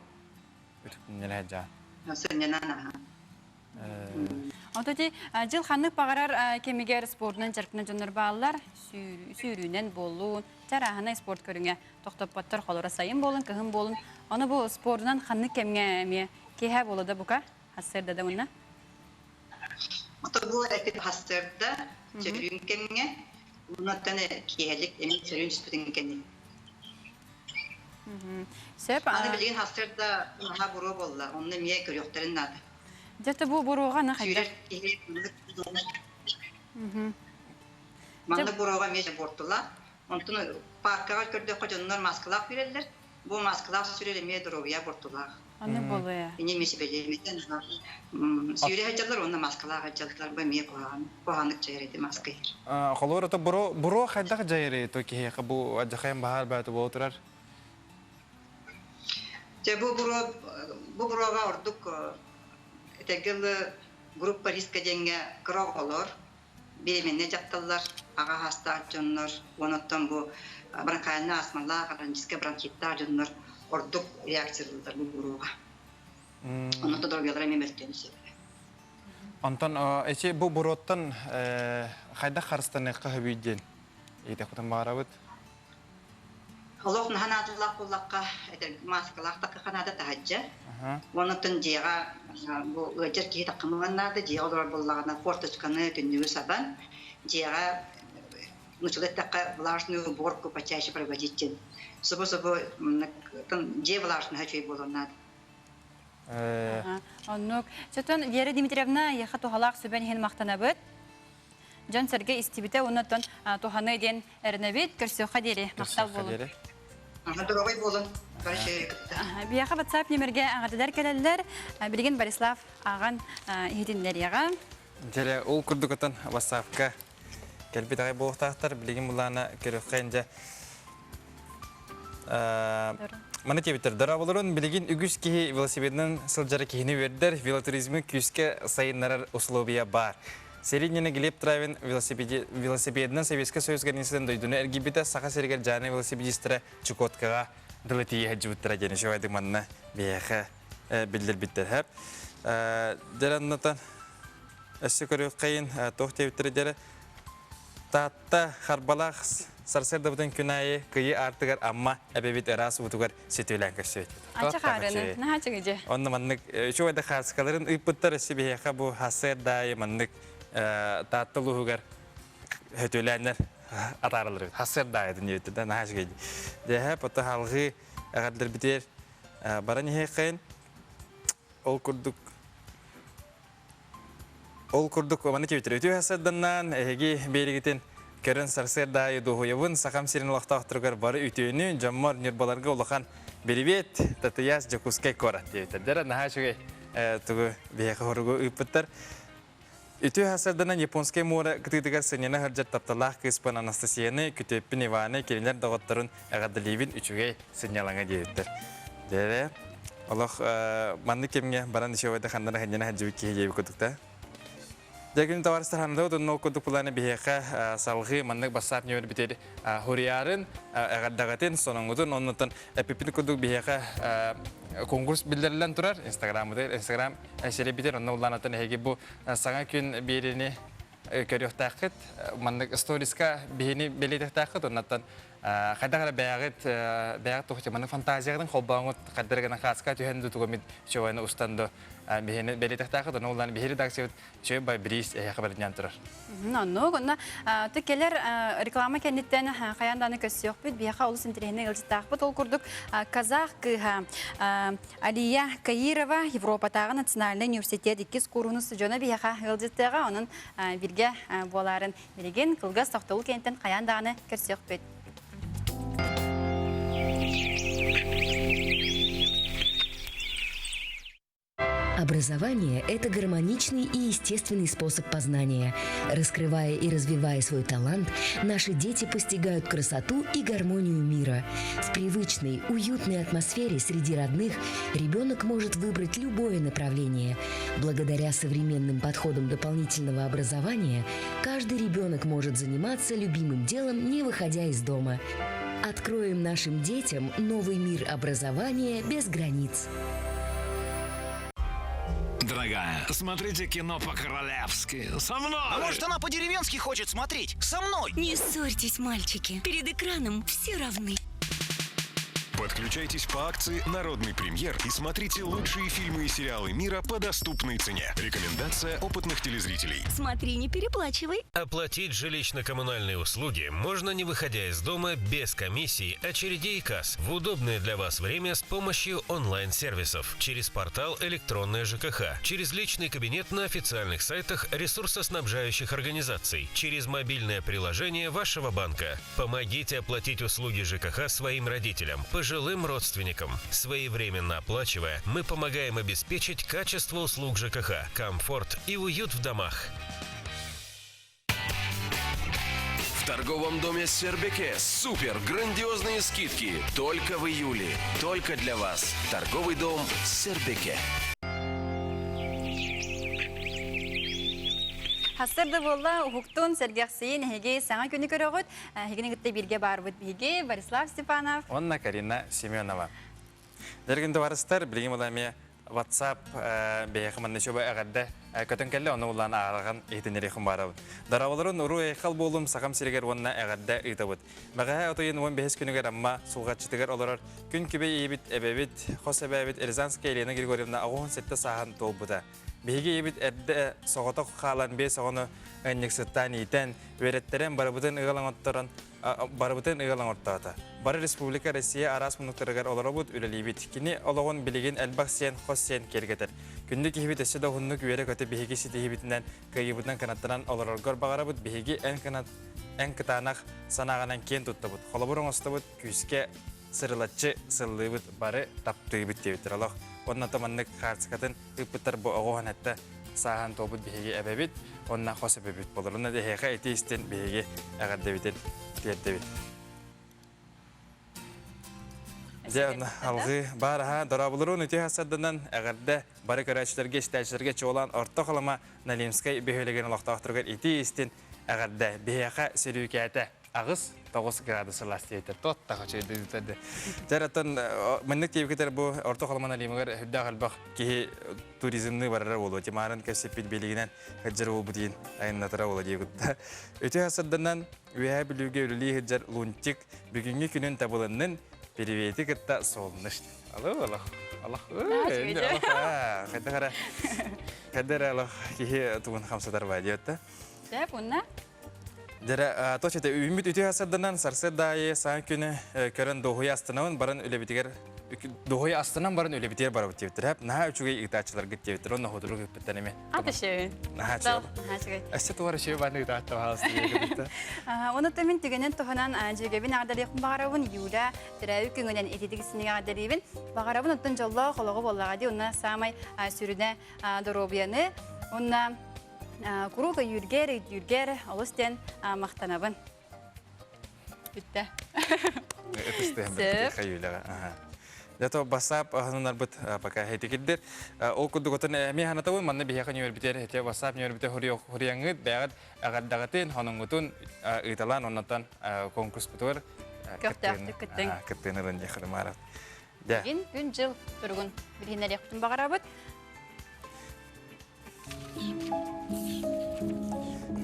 үтүктүннэрэ дьаҕан. Сынньанан аха. Ото ти дьыл ханнык баҕарар кэмигэр спордунан дьарыктанар дьоннор бааллар. Сүүрүүнэн буоллун, чарааһынай спорт көрүҥэ тохтоппоттор холоро сайын буолун, кыһын буолун. Ону бу спордунан ханнык кэмҥэ эмиэ киэһэ буола да бука хассыарда да мунна? Ото бу эпит хассыарда сөрүүн кэмҥэ Онтон киэһэлик эмиэ сөрүүн түспүтүн кэннин. Сөп. Аны билигин сарсыарда наһаа буруо буолла, онно эмиэ көрүөхтэрин наада. Дьэ, бу буруоҕа аны хайдах? Сүүрэр киһи маннык буруоҕа эмиэ буортула. Онтон паркаҕа көрдөххө дьоннор маскалаах сүүрэллэр. Бу маскалаах сүүрэр эмиэ доруобуйа буортулаах. Аны буолуо. Ини эмиэ сибэлиэмитэн сүүрэ сылдьаллар уонна маскалаах сылдьаллар бу эмиэ куһаҕан куһаҕаннык дьайар ити маска иһэр. Холобур ото буруо буруо хайдах дьайарый то киһиэхэ бу адьахайан баһаар баата буола турар? Дьэ бу буруо бу буруоға ордук этэргэ группа риска диэҥҥэ кыра оҕолор Беременнэй дьахталлар, аҕа саастаах дьоннор, уонуттан бу бронхиальнай астмалаах, хроническай бронхиттаах дьоннор ордук реакциялыыллар бу буруоҕа. Онон доруобуйалара эмиэ мөлтүөн сөп. Онтон эчи бу буруоттан хайдах харыстаныахха сөбүй диэн ыйытыахпытын баҕарабыт. Олох наһаа наадалаах буоллахха, мааскалаах такка наада таһырдьа. Онтон дьиэҕэ бу ыалдьар киһи таккымыан наада, дьиэҕэ олорор буоллаҕына форточканы, түннүгү сабан, дьиэҕэ нуччалыы эттэххэ влажную уборку почаще проводить диэн. Субу-субу дьиэ влажноһа үчүгэй буолуон наада. Оннук. Чотон Вера Дмитриевна, эйиэхэ туһалаах сүбэн иһин махтанабыт. Дьон-сэргэ истибитэ уонна оттон туһаныа диэн эрэнэбит. Көрсүөххэ диэри. Махтал буолун. Доруобай буолун. Бары кытта. Биһиэхэ WhatsApp нөмерге аҕатыдар кэлэллэр. Билигин Борислав ааҕан иһитиннэриэҕэ. Дьэрэ, ол курдук отон WhatsApp-ка кэлбит аҕай буолуохтаахтар. Билигин булаана көрүөххэ инде Маны диэбиттэр, дорооболорун билигин үгүс киһи велосипедынан сылдьара киһини үөрдэр, велотуризмы күүскэ сайыннарар условия баар. Сэрии иннинэ Глеб Травин велосипедынан Советскай Союз границатын дойдуну эргийбитэ, Саха сиригэр дьааны велосипедистара Чукоткаҕа дылы тиийэ сылдьыбыттара диэн үчүгэйдик манна биһиэхэ биллэрбиттэр. Хэп. Дьэ, өссө көрүөххэйин туох диэбиттэрэ диэри Таатта Харбалаах сарсыардабытын күн аайы Кыйы аартыгар Амма эбэбит ыраас уутугар сөтүөлээн көрсүбүт. Ача хаарыны, наһаа чыгыдьы. Онно маннык үчүгэй да хааскаларын ыыппыттар өссө биһиэхэ бу сарсыарда аайы маннык Таатта улууһугар сөтүөлээннэр атаараллар эбит. Сарсыарда аайытын диэбиттэр да наһаа үчүгэй. Дьэһэ, потом халҕыы эҕэрдэрбитигэр баран иһиэххэйин. Ол курдук Ол курдук маны кэбитэр үтүө сарсыарданнаан эһиги биэригитин көрөн сарсыарда аайы дуоһуйабын Сахам сирин олохтоохторугар бары үтүөнү, дьоммор Ньурбаларга улахан бирибиэт, Татыйаас Дьокуускай куорат диэбиттэр. Дьэ, наһаа үчүгэй тугу биһиэхэ хоругу ыыппыттар. Үтүө сарсыарданан Японскай муора кытыытыгар сынньана сылдьар тапталлаах кыыспын Анастасияны, күтүөппүн Иваны, кинилэр доҕотторун эҕэрдэлиибин үчүгэй сынньалаҥа диэбиттэр. Дьэ, олох маннык кэмҥэ баран ишевайда ханнара ханньана сылдьыбыт киһи диэбит курдук да. Дьэ күн товарыстар ханнык отунна курдук планы биһиэхэ салҕыы маннык бассаап нөмер битер хуриарын эҕэрдэҕитин соноҥҥутун оннуттан эппиппит курдук биһиэхэ конкурс биллэриллэн турар инстаграммытыгар инстаграм сири битер онно улаанаттан эһиги бу саҥа күн биэриини көрүөхтээххит маннык сториска биһини бэлиэтиэхтээххит оннуттан хайдах эрэ бэйэҕит бэйэҕит туох маннык фантазияҕытын холбооҥҥут хайдах гына хааска түһэн дуу тугу эмит чугайны устан до. биһини бэлиэтэхтээххит, ону улаан биһи редакциябыт үчүгэй бай бириис эһиэхэ бэринньээн турар. Оннук, онно кэлэр реклама кэнниттэн хайаан даҕаны көрсүөхпүт, биһиэхэ олус интэриэһинэй ыалдьыттаахпыт. Ол курдук казах кыыһа Алия Каирова Европатааҕы национальнай университет иккис кууруһун устудьуона биһиэхэ ыалдьыттыаҕа, онон бииргэ буолаарын билигин кылгас тохтобул кэнниттэн хайаан даҕаны көрсүөхпүт. Образование – это гармоничный и естественный способ познания. Раскрывая и развивая свой талант, наши дети постигают красоту и гармонию мира. В привычной, уютной атмосфере среди родных ребенок может выбрать любое направление. Благодаря современным подходам дополнительного образования каждый ребенок может заниматься любимым делом, не выходя из дома. Откроем нашим детям новый мир образования без границ. Дорогая, смотрите кино по-королевски. Со мной! А может, она по-деревенски хочет смотреть? Со мной! Не ссорьтесь, мальчики. Перед экраном все равны. Подключайтесь по акции «Народный премьер» и смотрите лучшие фильмы и сериалы мира по доступной цене. Рекомендация опытных телезрителей. Смотри, не переплачивай. Оплатить жилищно-коммунальные услуги можно не выходя из дома без комиссий, очередей и касс в удобное для вас время с помощью онлайн-сервисов через портал «Электронная ЖКХ», через личный кабинет на официальных сайтах ресурсоснабжающих организаций, через мобильное приложение вашего банка. Помогите оплатить услуги ЖКХ своим родителям, пожилым родственникам. Своевременно оплачивая, мы помогаем обеспечить качество услуг ЖКХ, комфорт и уют в домах. В торговом доме Сербеке супер грандиозные скидки только в июле. Только для вас. Торговый дом Сербеке. Хасыр да буолла уһуктун сэргэхсийин эһиги саҥа күнү көрөҕүт. Эһигини кытта бииргэ баарбыт биһиги Борислав Степанов. Онна Карина Семенова. Дэргин товарыстар, билигин була эмиэ WhatsApp бэйэхэ манна чуба эҕэрдэ көтөн кэллэ, ону улаан аараҕан иһитиннэриэххин баарабыт. Дарабаларын уруу эйхал буолум Сахам сиригэр уонна эҕэрдэ ыытабыт. Бэҕэһээ отуйун 15 күнүгэр Амма Сулҕаччытыгар олорор күн күбэй ийэбит, эбэбит, хос эбээбит Рязанская Елена Григорьевна 87 сааһын туолбута. Биһиги ийэбит эрдэ соҕотох хаалан биэс оҕону ыанньыксыттаан иитэн, үөрэттэрэн барыбытын ыал оҥотторон барыбытын ыал оҥортоото. Бары республика Россия араас муннуктарыгар олоробут, үлэлиибит. Кини олоҕун билигин элбэх сиэн, хос сиэн киэргэтэр. Күндү киһибит өссө да уһуннук үөрэ-көтө биһиги ситиһиибитинэн, кыайыыбытынан кынаттанан олороргор баҕарабыт. Биһиги эн кынат эн кытаанах санааҕынан киэн туттабыт. Холобур оҥостобут, күүскэ сырылаччы сыллыыбыт, бары таптыыбыт диэбиттэр олох. Уонна то маннык хаартыскатын ыыппыттар бу оҕо уһанатта сааһан туолбут биһиги эбэбит уонна хос эбэбит болор. Онно эһиэхэ ити истин биһиги эҕэрдэбитин тиэрдэбит. Дьэ, онно алгыы баар аһа дорооболорун үтүө хасарданан эҕэрдэ бары көрөөччүлэргэ, истээччилэргэ чуолаан Орто Халыма Налимскай бөһүөлэгин олохтоохторугар итии истин эҕэрдэ биһиэхэ сөрүүкээтэ. 8-9 градус сылаас диэтэр туоттах үчүгэйдик Дьэр оттон маннык тиэбикитер бу Орто Халыман Алимыгар үрдээх элбэх киһи туризмны барара буолуо. Тимарын кэпсэппит билигинэн хыджар буолбут иин айаннатара буолуо диэбитта. Үтүө сырданан Үөһээ Бүлүүгэ үлэлии сылдьар Лунтик бүгүҥҥү күнүн табылыннын Привети кытта солнышт. Алло, алло. Алло. Хайдах эрэ хайдах эрэ алло киһи тугун хамсатар баа диэбитте. Сөп, уонна? Дьэрэ, точно үүммүт үтүө сарсыарданан сарсыарда аайы саҥа күнү көрөн дуоһуйа астынабын баран үлэбитигэр дуоһуйа астынан баран үлэбитигэр барабыт диэбиттэр. Хэп наһаа үчүгэй ыытааччыларгыт диэбиттэр. Онно хотурук ыыппыттар эми. Ата шөйүн. Наһаа үчүгэй. Наһаа үчүгэй. Өссө тугар үчүгэй бааны ыытаатта баһаалыста диэбиттэр. Оны мин түгэнин туһунан дьүөгэбин аҕдарыахпын баҕарабын Юля төрөөбүт күҥүнэн ититик синигэ аҕдарыыбын. Баҕарабын оттон дьоллоох олоҕу буоллаҕа дии. Онно саамай сүрүнэ доруобуйаны уонна Куруук өйүүргэр, өйдүүргэр олус диэн махтанабын. Бүттэ. Ытыстыһын Юляҕа. Зато WhatsApp аһынарбыт пока хетикирдер. Ол курдук отон эми ханатабын манна биһиэхэ ньүөрбүтэр хете WhatsApp ньүөрбүтэ хуруяңыт бэҕэр аҕардаҕытын хоноҥҥутун ыыталаан оннотон конкурспутугар көхтөөхтүк кыттыҥ. Кыттыыны ылын диэххэ маарат. Бүгүн күн-дьыл туругун билиһиннэриэхпитин баҕарабыт.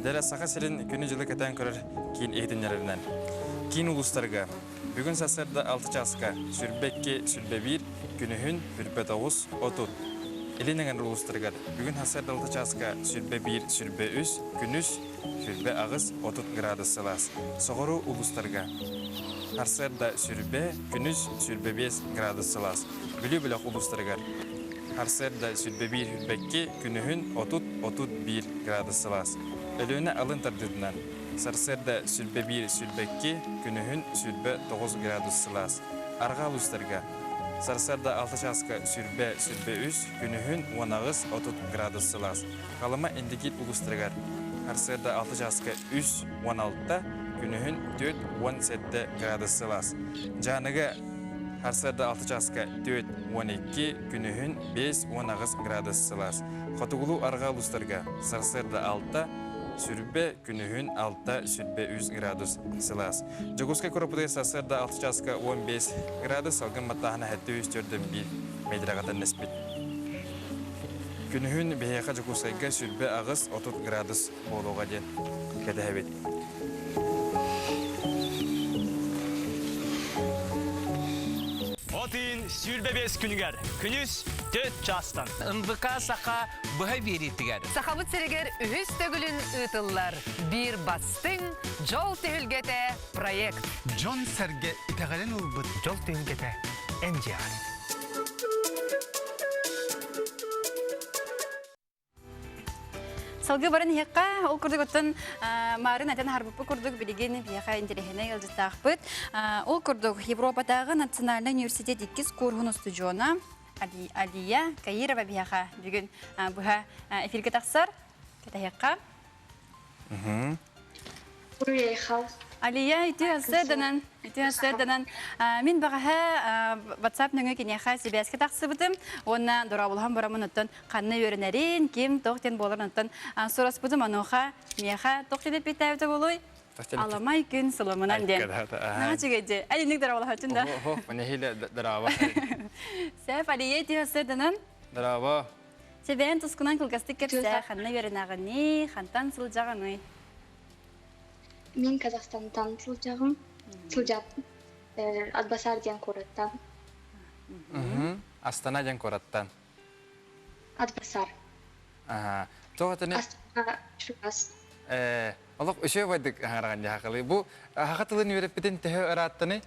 Дьэрэ Саха сирин күнү-дьылы кэтээн көрөр киин иһитиннэрэринэн. Киин улуустарга бүгүн сарсыарда 6 чааска сүрбэ 2, сүрбэ 1, күнүһүн сүрбэ 9, 30. Илин эҥэр улуустарыгар бүгүн сарсыарда алта чааска 21, 23, күнүс 28, 30 градус сылаас. Соҕуруу улуустарга сарсыарда 20, күнүс 25 градус сылаас. Бүлүү бөлөх улуустарыгар сарсыарда 21, 22, күнүһүн 30, 31 градус сылаас. Өлүөнэ алын тардыытынан сарсыарда 21, 22, күнүһүн 29 градус сылаас. Арҕаа улуустарга Сарсыарда алта чааска сүрбэ, сүрбэ үс, күнүһүн 18, 30 градус сылаас. Халыма Индигир улуустарыгар сарсыарда алта чааска үс, 16, күнүһүн 4, 17 градус сылаас. Дьааныга сарсыарда алта чааска 4, 12, күнүһүн 5, 18 градус сылаас. Хотугулуу-арҕаа улуустарга сарсыарда алта, сүрбэ, күнүһүн алта, сүрбэ үс градус сылаас. Дьокуускай куораппытыгар сарсыарда алта чааска 15 градус, салгын баттааһына 741 метрэҕэ тэннэспит. Күнүһүн биһиэхэ Дьокуускайга сүрбэ аҕыс 30 градус буолуоҕа диэн кэтэһэбит. От ыйын 25 күнүгэр күнүс 4 чаастан. НВК Саха быһа биэриитигэр. Сахабыт сиригэр үһүс төгүлүн ыытыллар биир бастыҥ дьол түһүлгэтэ проект. Дьон-сэргэ итэҕэлин ылбыт дьол түһүлгэтэ эн дьиэҕэр. Салгыы баран иһиэххэ, ол курдук оттон Марын этэн аһарбыппыт курдук билигин биһиэхэ интэриэһинэй ыалдьыттаахпыт. Ол курдук Европатааҕы национальнай университет иккис куурһун устудьуона Алия Каирова биһиэхэ бүгүн быһа эфиргэ тахсар. Кэтэһиэххэ. Алия, ити сырданан, ити сырданан мин баҕаһа WhatsApp нөҥүө киниэхэ сибээскэ тахсыбытым уонна дорооболоһон бараммын оттон ханна үөрэнэрин, ким, туох диэн буоларын оттон сураспытым онуоха миэхэ туох диэн эппиэттээбитэ буолуой? Аламай күн сыламынан диэн. Наһаа үчүгэй дии. Ай, инник дорооболоһооччун да. Хо, нэһилэ дорообо. Сәп, Алия, ити сырданан. Дорообо. Сэбээн тускунан кылгастык кэпсээ, ханна үөрэнэҕиний, хантан сылдьаҕыный? Мин Казахстантан сылдьаҕым, сылдьабын. Атбасар диэн куораттан. Астана диэн куораттан. Атбасар. Аха. Тоҕо этини Астана чугас. Э, олох үчүгэй байдык аһараҕын дьаһакылыы. Бу аһаха тылын үөрэппитин төһө ырааттаны?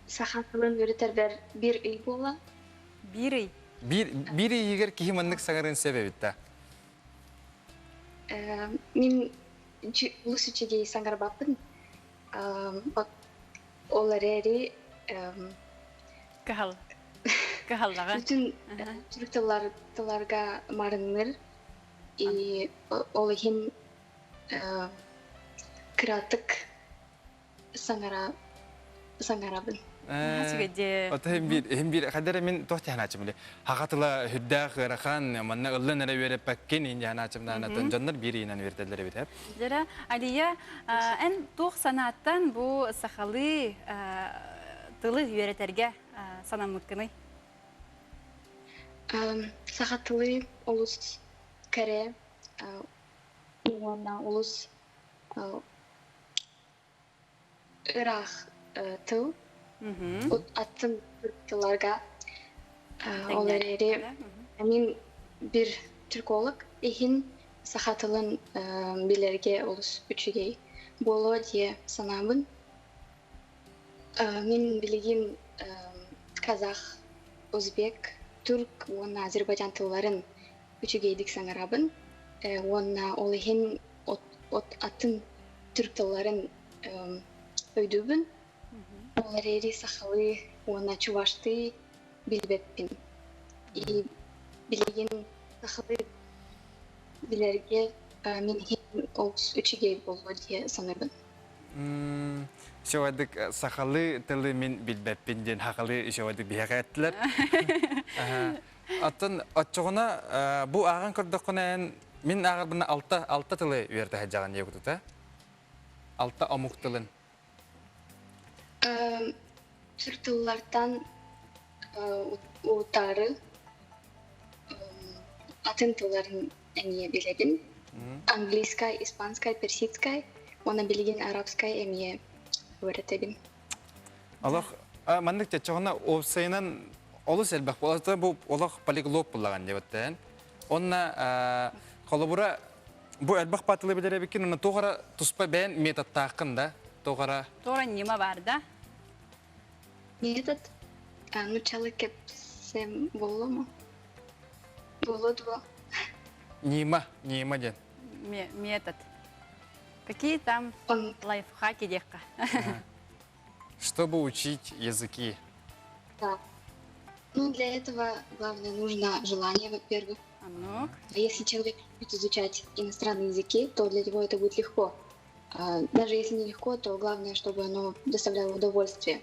Саха тылын үөрэтэрбэр биир ый буолла. Биир ый? Биир, биир ыйыгар киһи маннык саҥарын сөп эбит да? Мин олус үчүгэй саҥарбаппын. Ол эрээри Кыһал. Кыһаллаҕа. Бүтүн түрк тыллар тылларга марынныр. И ол иһин кыратык саҥара саҥарабын. Ото иһин биир иһин биир хайдара мин туох тиһанаачым биле хаха тыла үрдээх ыарахан манна ыллан эрэ үөрэппэккин иһин дьаһанаачымнаанатын дьоннор биир ыйынан үөрэтэллэр эбит эп. Дьара Алия эн туох санааттан бу сахалыы тылы үөрэтэргэ санаммыккыный? Саха тылы олус кэрэ уонна олус ыраах тыл атын тылларга ол эрээри мин бир түрколог иһин саха тылын билэргэ олус үчүгэй буолуо дии санаабын. Мин билигин казах, узбек, турк уонна азербайджан тылларын үчүгэйдик саҥарабын уонна ол иһин от атын түрк тылларын өйдүүбүн. Ол эрээри сахалыы уонна чуваштыы билбэппин. И билигин сахалыы билэргэ мин иһин олус үчүгэй буолуо дии саныыбын. Үчүгэйдик сахалыы тылы мин билбэппин диэн сахалыы үчүгэйдик биһиэхэ эттилэр. Оттон оччоҕуна бу ааҕан көрдөххүнэ эн мин ааҕарбына алта алта тылы үөрэтэ сылдьаҕын диye кутута. Алта омук тылын. Түр тыллартан утары атын тылларын эмиэ билэбин. Английскай, испанскай, персидскай уонна билигин арабскай эмиэ үөрэтэбин. Олох маннык чочоҕуна уопсайынан Олус элбэх буолата бу олох полиглот буллаган диэбэттэн. Онна холобура бу элбэх патылы билэр эбиккин, онно туох эрэ туспа бэйэн методтааххын да, туох эрэ Туора ньыма бар да? Метод нуччалыы кэпсэм буолуо мо? Буолуо дуо? Ньыма, ньыма диэн. Метод. Какие там лайфхаки диэххэ? Чтобы учить языки. Да. Ну, для этого главное нужно желание, во-первых. А если человек любит изучать иностранные языки, то для него это будет легко. Даже если не легко, то главное, чтобы оно доставляло удовольствие.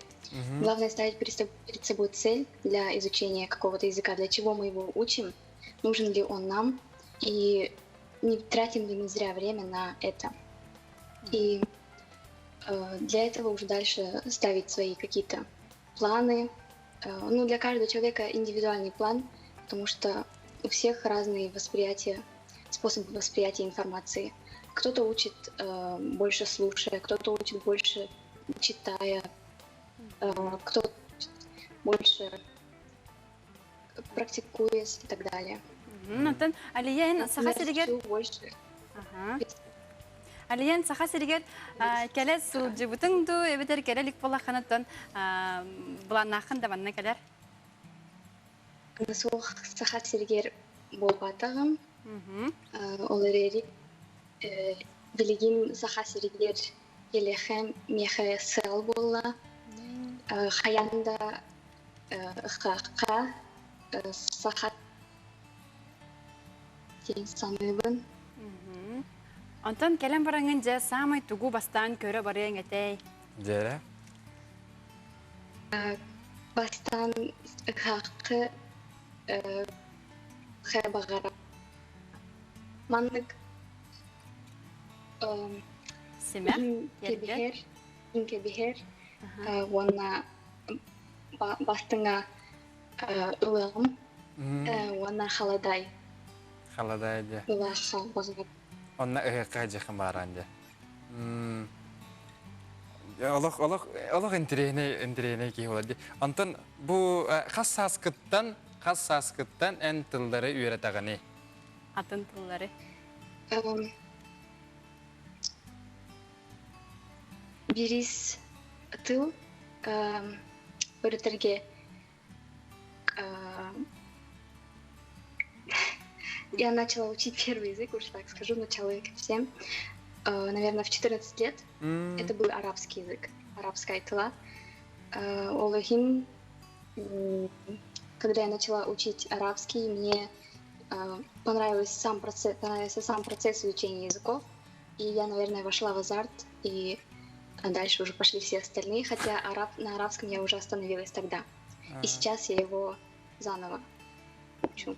Главное ставить перед собой цель для изучения какого-то языка, для чего мы его учим, нужен ли он нам, и не тратим ли мы зря время на это. И для этого уже дальше ставить свои какие-то планы. Ну, для каждого человека индивидуальный план, потому что у всех разные восприятия, способы восприятия информации. Кто-то учит больше слушая, кто-то учит больше читая, кто-то учит больше практикуясь и так далее. Онтон Алиян Саха сиригэр больше. Алиян Саха сиригэр кэлэ сылдьыбытыҥ дуу, эбэтэр кэлэ илик буоллаххынаттан былааннааххын да манна кэлэр? Суох Саха сиригэр буолбатаҕым. Ол эрээри билигин Саха сиригэр кэлиэхэ миэхэ сыал буолла. Хайаан да ыхаахха саха диэн саныыбын. Онтон кэлэн бараҥҥын дьэ саамай тугу бастаан көрө барыаҥ этэй? Дьэрэ. Бастаан ыһааххы баҕара. Маннык Симэх кэбиһэр, кэбиһэр уонна бастыҥа ылыаҕым уонна халадай. Халадай дьэ. Ылаахха баҕар. Онно ыһыахха дьиэхин бааран дьэ. Олох олох олох интэриэһинэй интэриэһинэй киһи буолар дии. Онтон бу хас сааскыттан хас сааскыттан эн тыллары үөрэтэҕиний? Атын тыллары. Бирис тыл өрүтэргэ я начала учить первый язык, уж так скажу, начала всем, наверное, в 14 лет. Это был арабский язык, арабская тыла. Ол иһин, когда я начала учить арабский, мне понравился сам процесс, понравился сам процесс изучения языков. И я, наверное, вошла в азарт, и дальше уже пошли все остальные, хотя араб, на арабском я уже остановилась тогда. И сейчас я его заново учу.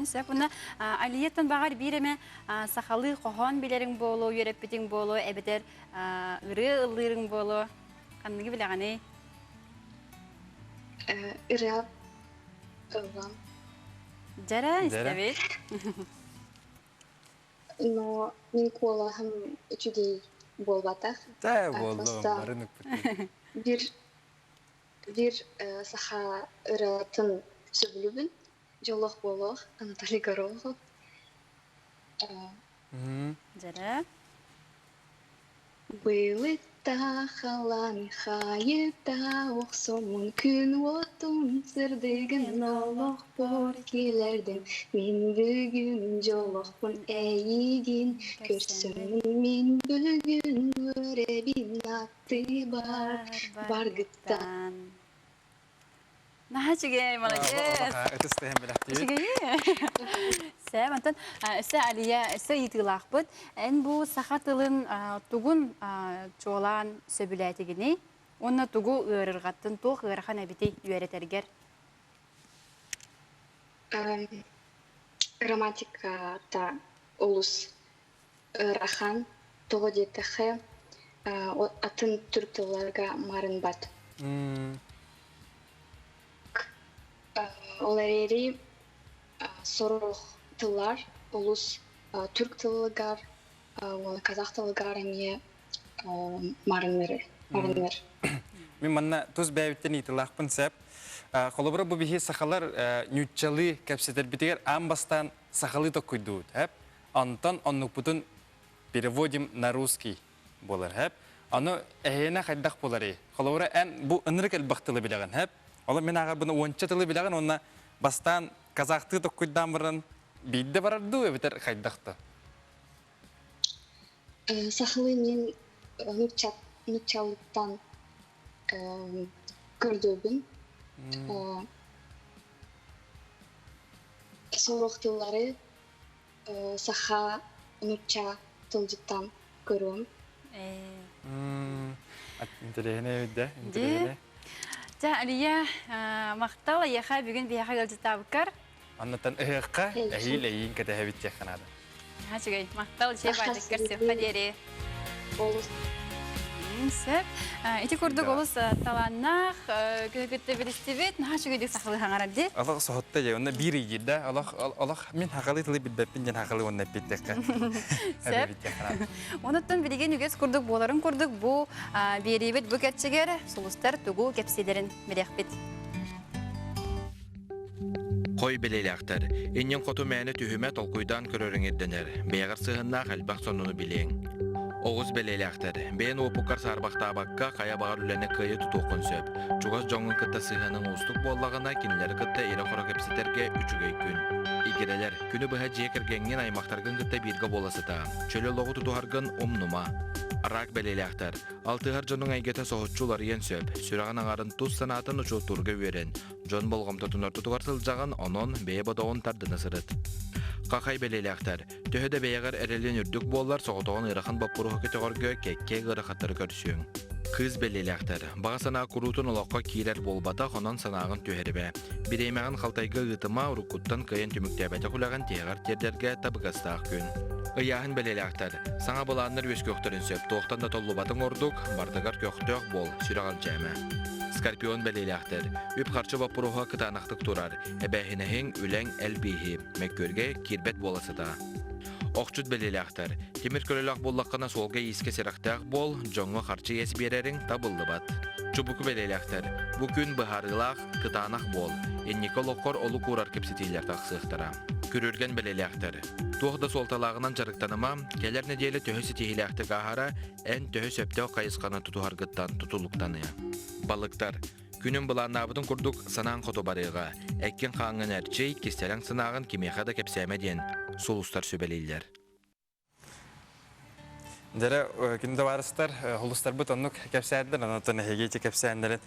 Сөп, уна Алиеттан баҕар биир эмэ сахалыы хоһоон билэриҥ буолуо, үөрэппитиҥ буолуо, эбэтэр ырыа ыллыырыҥ буолуо, ханныгы билэҕиний? Ырыа ыллам. Дьэрэ, истэбит. Но мин куолаһым үчүгэй буолбатах. Да, буоллум, барын Бир бир саха ырыатын сөбүлүүбүн. Дьоллоох буолуох Анатолий Горохов. Дьэрэ. Былытта халан хайыта охсоммун күн уотун сырдыгын олохпор киллэрдим мин бүгүн дьоллоохпун эйигин көрсөммүн мин бүгүн үөрэбин аттыбар баргыттан Наһаа үчүгэй, молодец. Ытыс тэһэн бэлэхтиир. Үчүгэйи. Сэ, мантан өссө Алия, өссө ыйытыылаахпыт. Эн бу саха тылын тугун чуолаан сөбүлээтигиний? Уонна тугу ыарырҕаттын, туох ыарахан эбитий үөрэтэргэр? Грамматиката олус ыарахан. Тоҕо диэтэххэ, атын түрк тылларга маарынбат. Ол эрээри сорох тыллар олус түрк тылыгар уонна казах тылыгар эмиэ маарыннар. Мин манна тус бэйэбиттэн ыйытылаахпын сөп. Холобура бу биһи сахалар ньуччалыы кэпсэтэрбитигэр аан бастаан сахалыы токкуйдуубут, хэп. Онтон оннукпутун переводим на русский буолар, хэп. Аны эһиэнэ хайдах буоларый? Холобура эн бу ынырык элбэх тылы билэҕин, хэп. Олор мин ааҕарбын уонча тылы билэҕин уонна бастаан казахтыы токкуйдаан баран биирдэ барар дуу эбэтэр хайдах да? Сахалыы мин нуччалыттан көрдөбүн. Сорох тыллары саха нучча тылдьыттан көрүөм. Интэриэһинэй өйдө, интэриэһинэй. Дьэ, Алия, махтал эйиэхэ бүгүн биһиэхэ ыалдьыттаабыккар. Аннаттан ыһыахха эһиил эйиин кэтэһэбит диэххэ наада. Үчүгэй. Махтал дьиэ баайдык көрсүөххэ диэри. Олус. Сөп. Ити курдук олус талааннаах күнү билистибит. Наһаа үчүгэйдик сахалыы хаҥарар дии. Олох соһутта дьэ. Онно биир ыйгир да. Олох олох мин хахалыы тылы билбэппин диэн хахалыы уонна эппиттеххэ. Сөп. Онуттан билигин үгэс курдук буоларын курдук бу биэриибит бу кэрчигэр сулустар тугу кэпсиилэрин билиэхпит. Хой бэлиэлээхтэр, иннин хоту мээнэ түһүмэ толкуйдаан көрөрүҥ ирдэнэр, бэйэҕэр сыһыаннаах элбэх сонуну билиэҥ. Оҕус бэлиэлээхтэр, бэйэн уопуккар саарбахтаабакка хайа баҕар үлэни кыайа тутуоххун сөп. Чугас дьоҥҥун кытта сыһыаныҥ уустук буоллаҕына, кинилэри кытта ирэ-хоро кэпсэтэргэ үчүгэй күн. Игирэлэр, күнү быһа дьиэ кэргэҥҥин, аймахтаргын кытта бииргэ буола сытаа. Чөл олоҕу тутуһаргын умнума. Рак бэлиэлээхтэр, алтыһар дьонуҥ эйгэтэ соһуччу уларыйыан сөп. Сүрэҕин аҥарын тус санаатын учуоттуурга үөрэн. Дьон болҕомтотун ортотугар сылдьаҕын, онон бэйэ бодоҕун тардына сырыт. Хахай бэлиэлээхтэр, төһө да бэйэҕэр эрэлин үрдүк буоллар, соҕотоҕун ыарахан боппуруоһу көтөҕөргө кэккэ ыарахаттары көрсүөҥ. Кыыс бэлиэлээхтэр, баҕа санаа куруутун олоххо киирэр буолбатах, онон санааҕын түһэримэ. Бириэмэҕин халтайга ыытыма, уруккуттан кыайан түмүктээбэтэх үлэҕин тиһэҕэр тиэрдэргэ табыгастаах күн. Ыйааһын бэлиэлээхтэр, саҥа былааннар үөскүөхтэрин сөп, туохтан да толлубатыҥ ордук, бардыгар көхтөөх буол, сүрэҕэлдьээмэ. Скорпион бэлиэлээхтэр, үп-харчы боппуруоһа кытаанахтык турар, эбээһинэһиҥ, үлэҥ элбииһи, мөккүөргэ киирбэт буола сыта. Охчут бэлиэлээхтэр, тимир көлөлөөх буоллаххына суолга-иискэ сэрэхтээх буол, дьоҥҥо харчы иэс биэрэриҥ табыллыбат. Чубуку бэлиэлээхтэр, бу күн быһаарыылаах, кытаанах буол, инники олоххор олук уурар кэпсэтиилэр тахсыахтара. Күрүргэн бэлиэлээхтэр, туох да суолталааҕынан дьарыктаныма, кэлэр нэдиэлэ төһө ситиһиилээхтик ааһара эн төһө сөптөөх хайысханы тутуһаргыттан тутулуктаныа. Балыктар, күнүн былааннаабытын курдук санаан хоту барыаҕа. Эккин-хааҥҥын эрчий, кистэлэҥ санааҕын кимиэхэ да кэпсээмэ диэн сулустар сүбэлииллэр. Дьэрэ, күн табаарыстар, холустарбыт оннук кэпсээтилэр, онон эһиги ити кэпсээннэрин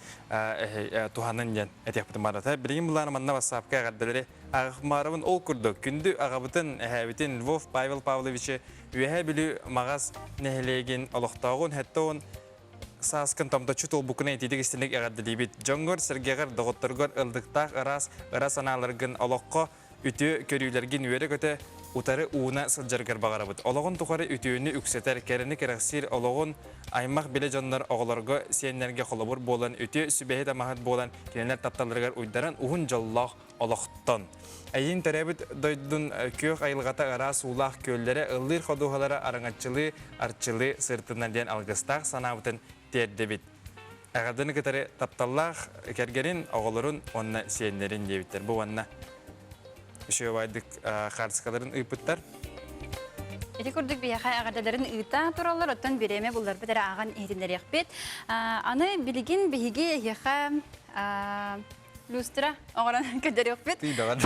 туһанын диэн этиэхпитин баарата. Билигин былаана манна бассаапка эҕэрдэлэри ааҕымаарыбын ол курдук күндү аҕабытын, эһээбитин Львов Павел Павловичы Үөһээ Бүлүү Маҕас нэһилиэгин олохтооҕун 70 сааскын томточчу туолбуккунан итиитик истиҥник эҕэрдэлиибит. Дьоҥҥор-сэргэҕэр, доҕотторгор ыллыктаах ыраас ыра санааларгын олоххо үтүө көрүүлэргин үөрэ-көтө утары ууна сылдьаргар баҕарабыт. Олоҕун тухары үтүөнү үксэтэр, кэрэни кэрэхсиир олоҕун аймах-билэ дьоннор оҕолорго, сиэннэргэ холобур буолан, үтүө сүбэһит-амаһыт буолан, кинилэр тапталларыгар уйдаран уһун дьоллоох олохтон. Эйиин төрөөбүт дойдун күөх айылҕата ыраас уулаах күөллэрэ, ыллыыр ходуһалара араҥаччылыы, арчылыы сыртына диэн алгыстаах санаабытын тиэрдэбит. Эҕэрдэни кытары тапталлаах кэргэнин, оҕолорун уонна сиэннэрин диэбиттэр. Бу уонна үчүгэйдик хаартыскаларын ыыппыттар. Ити курдук биһиэхэ эҕэрдэлэрин ыыта тураллар, оттон бириэмэ булларбыт эрэ ааҕан иһитиннэриэхпит. Аны билигин биһиги эһиэхэ Люстра оҥорон көрдөрүөхпүт. Тыйдаҕын.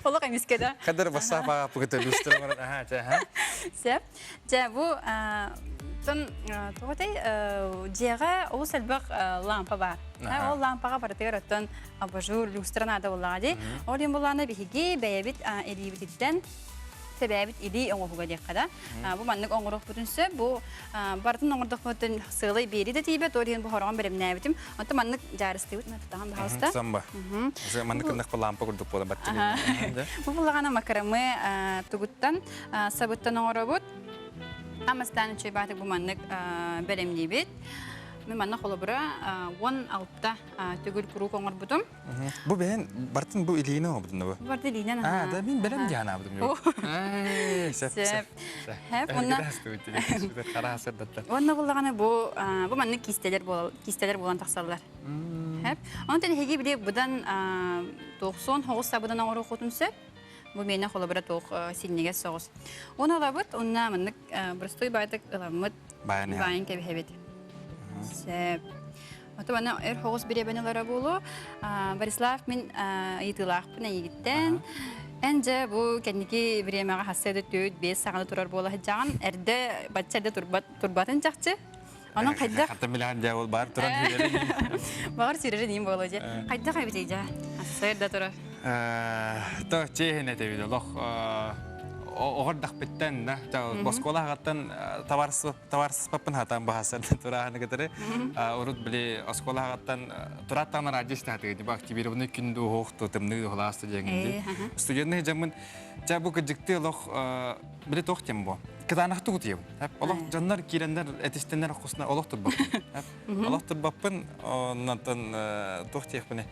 Олох эмискэ да. Хадыр бассаап ааппыгыта люстра оҥорон аха чэ аха. Сөп. Дьэ бу тон тоҕотой дьиэҕэ олус элбэх лампа баар. Ол лампаҕа барытыгар оттон абажур люстра наада буоллаҕа дии. Ол иһин буллаана биһиги бэйэбит илиибититтэн тэбээбит илии оҥоһуга диэххэ да. Бу маннык оҥоруохпутун сөп. Бу барытын оҥордохпутун сыалай биэри да тиийбэт, ол иһин бу хороҕон бэлэмнээбитим. Онтон маннык дьаарыстыыбыт, тутаҕын баһаалыста. Самба. Маннык гыннахпа лампа курдук буола баттыгын. Бу буллаҕана макраме тугуттан сабыттан оҥоробут. Амастаан үчүгэй баатык бу маннык бэлэмниибит. Мен манна холобура 16 төгүл куруук оҥорбутум. Бу бэйэн бартын бу илиинэ оҥорбутун да бу? Барты илиинэн. Аа, да мин бэлэм диэн аабытым. Сөп, сөп. Хэп, уонна Уонна буллаҕына бу бу маннык киистэлэр киистэлэр буолан тахсаллар. Хэп. Онтон эһиги били быдан 90 соҕус сабыдан оҥоруоххутун сөп. Бу миэнэ холобура туох синньигэс соҕус. Оны ылабыт, онна маннык простой баайтык ыламмыт баайын кэбиһэбит. Сөп. Ото мана өр хоҕус бириэбэни ылара буолуо. Борислав мин ыйытыылаахпын эйигиттэн. Эн дьэ бу кэнники бириэмэҕэ хасса да түөт биэс саҕана турар буола сылдьаҕын. Эрдэ бачча эрдэ турбат турбатын чахчы. Онон хайдах Хаттан билэҕин дьэ ол баар туран сүүрэрин Баҕар сүүрэрин иин буолуо дьэ. Хайдах эбитий дьэ? Хасса эрдэ турар. То чиэһин этэбит олох оҕордахпыттан да оскуола аҕаттан табаарыспаппын хатан баһасар турааһыны кытары урут били оскуола аҕаттан турааттаҕына радио истэхтигэ типа активированный күн дуоһуох тымныы дуһулааста диэҥин студенный дьаммын ча бу кыдьыкты олох били туох тем бу кытаанахтык утуйабын олох дьоннор киирэннэр этистэннэр хусна олох турбаппын олох турбаппын оннотон туох диэхпиний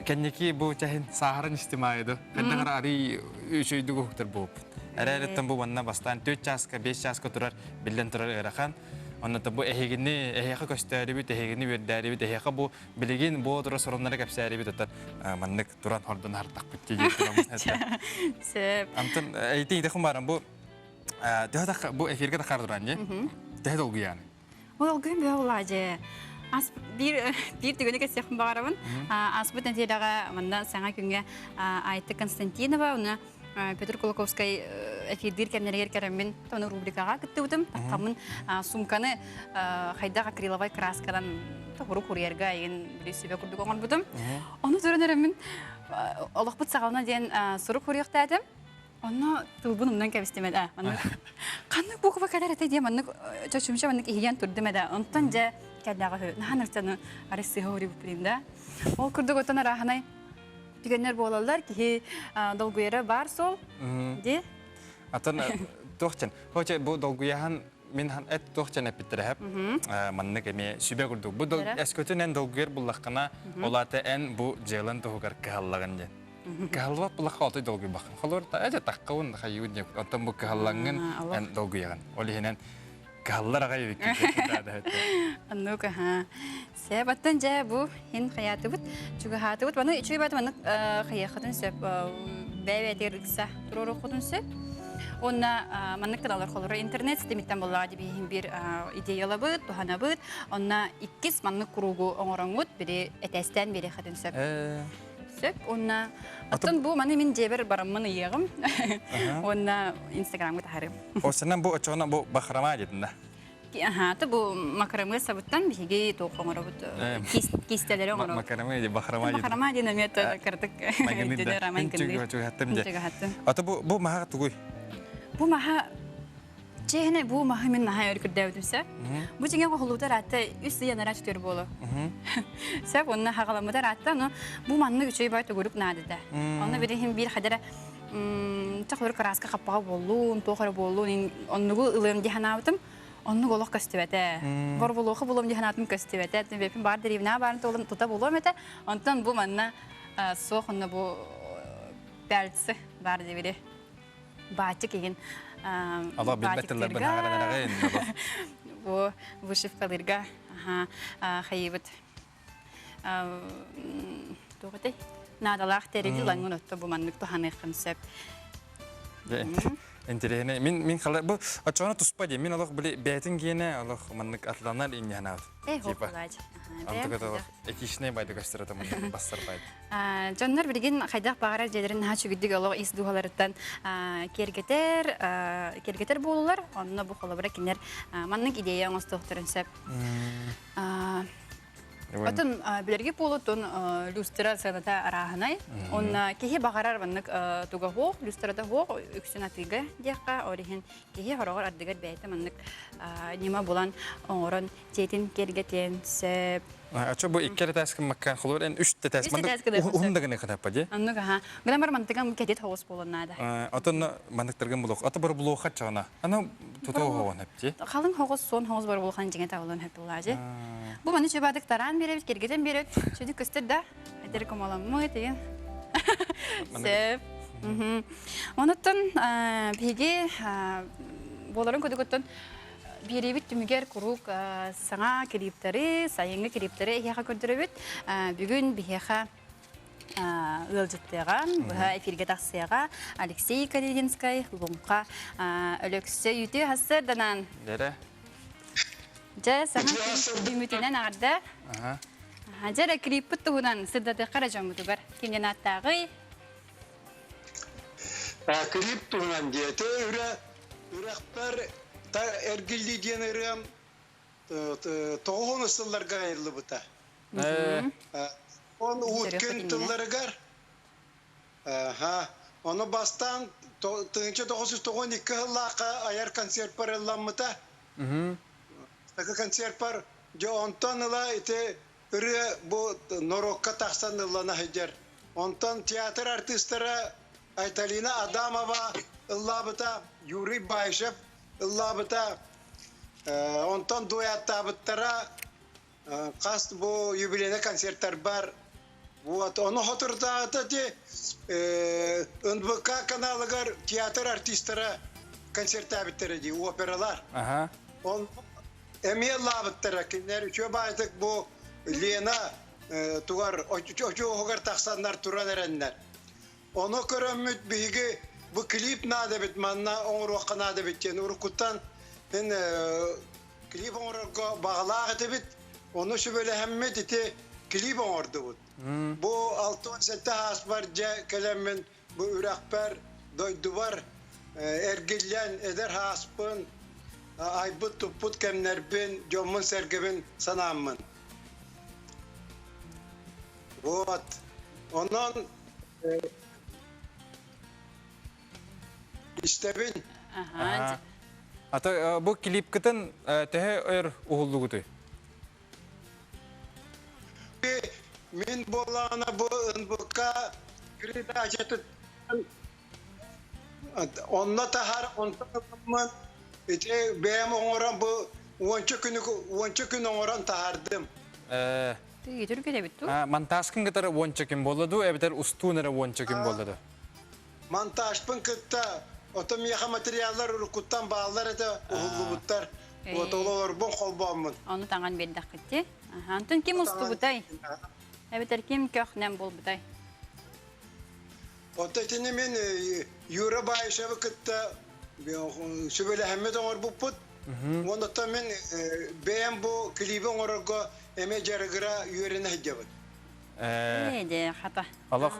кэнники бу чэһин сааһыран истим аайы хайдах эрэ арый үчүгэйдик уһуктар буолбут. Эрээриттэн бу манна бастаан 4 чааска, 5 чааска турар, биллэн турар ыарахан. Онно бу эһигини, эһиэхэ көстөөрүбүт, эһигини үөрдээрибит, эһиэхэ бу билигин бу турар соруннары кэпсээрибит отон маннык туран хордон хартахпыт дии турамын. Сөп. Антон эйти идэхин баран бу төһө бу эфирге да хар туран, төһө долгуяны? Ол күн бөҕүлаа дьэ. Ас биир биир түгэни кэсиэхпин баҕарабын. Ааспыт нэдиэлэҕэ манна саҥа күҥҥэ Айта Константинова уонна Петр Кулаковскай эфирдиир кэмнэригэр кэрэммин тону рубрикаҕа кыттыбытым. Таххаммын сумканы хайдах акриловай красканан тоһуру курьерга айын били сүбэ курдук оҥорбутум. Ону туран эрэммин олохпут саҕалана диэн сурук хуруйахтаатым. Онно тылбын умнан кэбистим ээ. Маннык ханнык буква кэлэр этэ диye маннык чочумча маннык иһийэн турдум эдэ. Онтон дьэ кэллэҕэ үһү. Наһаа ыртаны арыссыыһа уруйбуппун да. Ол курдук оттон арааһынай түгэннэр буолаллар. Киһи долгуйара баар суол. Ди. Атын туох чен. Хоча бу долгуйаһан мин эт туох чен эппиттэрэ хэп. Маннык эмиэ сүбэ курдук. Бу эскөтүн эн долгуйар буллаххына, ол аата эн бу дьыалан туһугар кыһаллаҕын диэн. Кыһаллыбат булахха отой долгуйбаххын. Холор та эдэ таххабын хайыыбын диэн. Оттон бу кыһаллаҥҥын эн долгуйаҕын. Ол иһинэн кыһаллар аҕай эбиккин. Оннук аха. Сөп оттон дьэ бу хин хайаатыбыт, чугаһаатыбыт. Маны үчүгэй баат маннык хайыаххытын сөп. Бэйэ-бэйэтигэр ыкса туруоруоххутун сөп. Онна маннык тылалар холоро интернет ситимиттэн боллаҕа дибиһин бир идеялабыт, туһанабыт. Онна иккис маннык кругу оҥороҥҥут бири этээстээн биэриэххитин сөп. Сөп. Уонна оттон бу маны мин дьиэбэр бараммын ыйыаҕым. Уонна Инстаграмҥа таһарым. Осынан бу очоҕуна бу бахрама диэтин да. Аха, то бу макраме сабыттан биһиги туох оҥоробут киистэлэри оҥоробут. Макраме бахрама диэтин. Бахрама диэн эмиэ кырдык Чугахаттым. Ата бу бу маха тугуй? Бу маха Чиэһинэ бу маһы мин наһаа өр көрдөөбүтүм сөп. Бу дьиҥэ оһолуутар аатта үс ый анараа түтөр буолу. Сөп, онно хаҕаламмытар аатта, но бу маннык үчүгэй бай тугурук наадата. Онно билигин биир хадара чахлар кырааска хаппаҕа буоллун, туох эрэ буоллун, оннугу ылыам дии санаабытым. Оннук олох көстүбэтэ. Борбулуоху булуом дии санаатым көстүбэтэ. Бэпин баар дэриэбинэҕэ баарын туолан тута булуом этэ. Онтон бу манна суох онно бу пяльцы баар диэбири. баачык игин Ала билбэт тылларбын хаҕаранараҕын бу вышивкалыырга хайыбыт туох этэй наадалаах тэрили ылаҥҥын отто бу маннык туһаныаххын сөп Интэриэһинэй. Мин мин хала бу очоҕуна туспа диэн мин олох били бэйэтин гиэнэ олох маннык атланар инньэһэнаат. Типа. Этичнэй байды көстөр бассар байды. Дьоннор билигин хайдах баҕарар дьиэлэрин наһаа үчүгэйдик олох ис дууһаларыттан киэргэтэр, киэргэтэр буолулар. Онно бу холобура кинилэр маннык идея оҥостуохтарын сөп. Отон билэрги буолутун люстра сыаната арааһынай. Онно киһи баҕарар маннык туга суох, люстрата суох үксүн атыыга диэххэ, ол иһин киһи хороҕор ардыгар бэйэтэ маннык ньыма булан оҥорон дьиэтин киэргэтиэн сөп. Ачо бу икки эрэ таас гыммакка, холобур эн үс да таас Үс да таас гыныахха уһун сөп. да гыныахха таппа дии. Оннук аха. Гынан бар мантыгам кэтит хоҕус буолуон наада. Отон манныктаргын булуох. Ата бар булуохха чаҕына. Аны туту оһоҕон хэпти. Халыҥ хоҕус, суон хоҕус бар булхан дьиҥэ табылан хэп булаажы. Бу маны чөбадык тараан биэрэбит, киргитэн биэрэбит. Чөдүк көстөр да. Этер комоламмы деген. Сөп. Онуттан биһиги буоларын көдүгөттөн Биэриибит түмүгэр куруук саҥа клиптары, сайыҥҥы клиптэри эһиэхэ көрдөрөбүт. Бүгүн биһиэхэ ыалдьыттыаҕа, быһа эфиргэ тахсыаҕа Алексей Калининскай, Луҥха Өлөксөй үтүө сарсыарданан. Дэрэ. Дьэ, саҥа күммүтүнэн аҕарда. Дьэ, эрэ клиппит туһунан сырдатыахха эрэ дьоммутугар. Кимнэн ааттааҕый? Клип туһунан диэтэ үрэ үрэхпэр эргиллии диэн ырыам тоҕуһун сылларга айыллыбыта. Он Уткин тылларыгар ону бастаан 1992 сыллаахха айар концертпар ылламмыта. Бастакы концертпар дьэ онтон ыла ити ырыа бу норуокка тахсан ыллана сылдьар. Онтон театр артыыстара Айталина Адамова ыллаабыта, Юрий Баишев ыллаабыта, онтон дуэттаабыттара хас бу юбилейный концерттар бар. Вот, ону хотурдаата ти НВК каналыгар театр артистара концерттаабыттара дии, опералар. Он эмиэ ыллаабыттара, кинилэр үчүгэй баайдык бу Лена тугар очуоһугар тахсаннар туран эрэннэр. Ону көрөммүт биһиги бу клип наада эбит, манна оҥоруохха наада эбит диэн уруккуттан мин клип оҥорорго баҕалаах этибит. Ону сүбэлэһэммит ити клип оҥордубут. Бу 67 ааспар дьэ кэлэммин бу үрэхпэр, дойдубар эргиллэн эдэр ааспын, айбыт-туппут кэмнэрбин, дьоммун-сэргэбин санааммын. Вот. Онон истэбин. Ата бу клипкытын төһө өр уһуллугутуй? Мин буоллаҕына бу НБК передачатын онно таһар онтон ылыммын ити бэйэм оҥорон бу уонча күнү уонча күн оҥорон таһаардым. Түргэн эбит дуу? Монтажкын кытары уонча күн буолла дуу, эбэтэр устуун эрэ уонча күн буолла дуу? Монтажпын кытта ото миэхэ материаллар уруккуттан бааллар этэ уһуллубуттар. Вот олорбун холбооммун. Ону таҥан биэрдэххит дии. Антон ким устубутай? Эбэтэр ким көх-нэм буолбутай? Оттон итини мин Юра Баишевы кытта сүбэлэһэммит оҥорбуппут. Уонна мин бэйэм бу клиби оҥорорго эмиэ дьарыгыра үөрэнэ сылдьабын. Ээ, дьэ, хата. Олох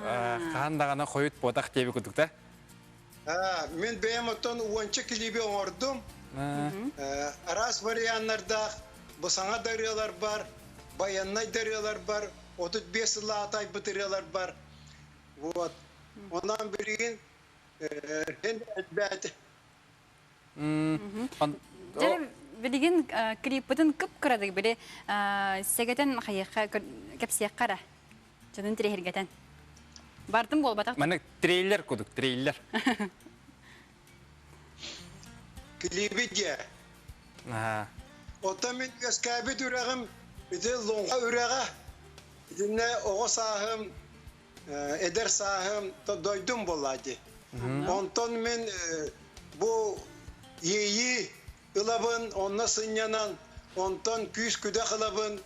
хаһан даҕаны хойут буотах диэби курдук да? Мин бэйэм оттон уонча клиби оҥордум. Араас варианнардаах бу саҥа да ырыалар бар, байыаннай да ырыалар бар, 35 сыллааҕыта айбыт ырыалар бар. Вот. Онон билигин эн элбээтэ. Дьэ, билигин клиппытын кып-кырадык били сэгэтэн хайыахха кэпсиэххэ эрэ. Дьонун тириһиргэтэн. Бардым буолбатах. Маны трейлер кудук, трейлер. Клиби дьэ. Оттон мин үөскээбит үрэҕим ити Луҥха үрэҕэ. Итиннэ оҕо сааһым эдэр сааһым дойдум буолла дии. Онтон мин бу иэйии ылабын, онно сынньанан, онтон күүс-күдэх ылабын,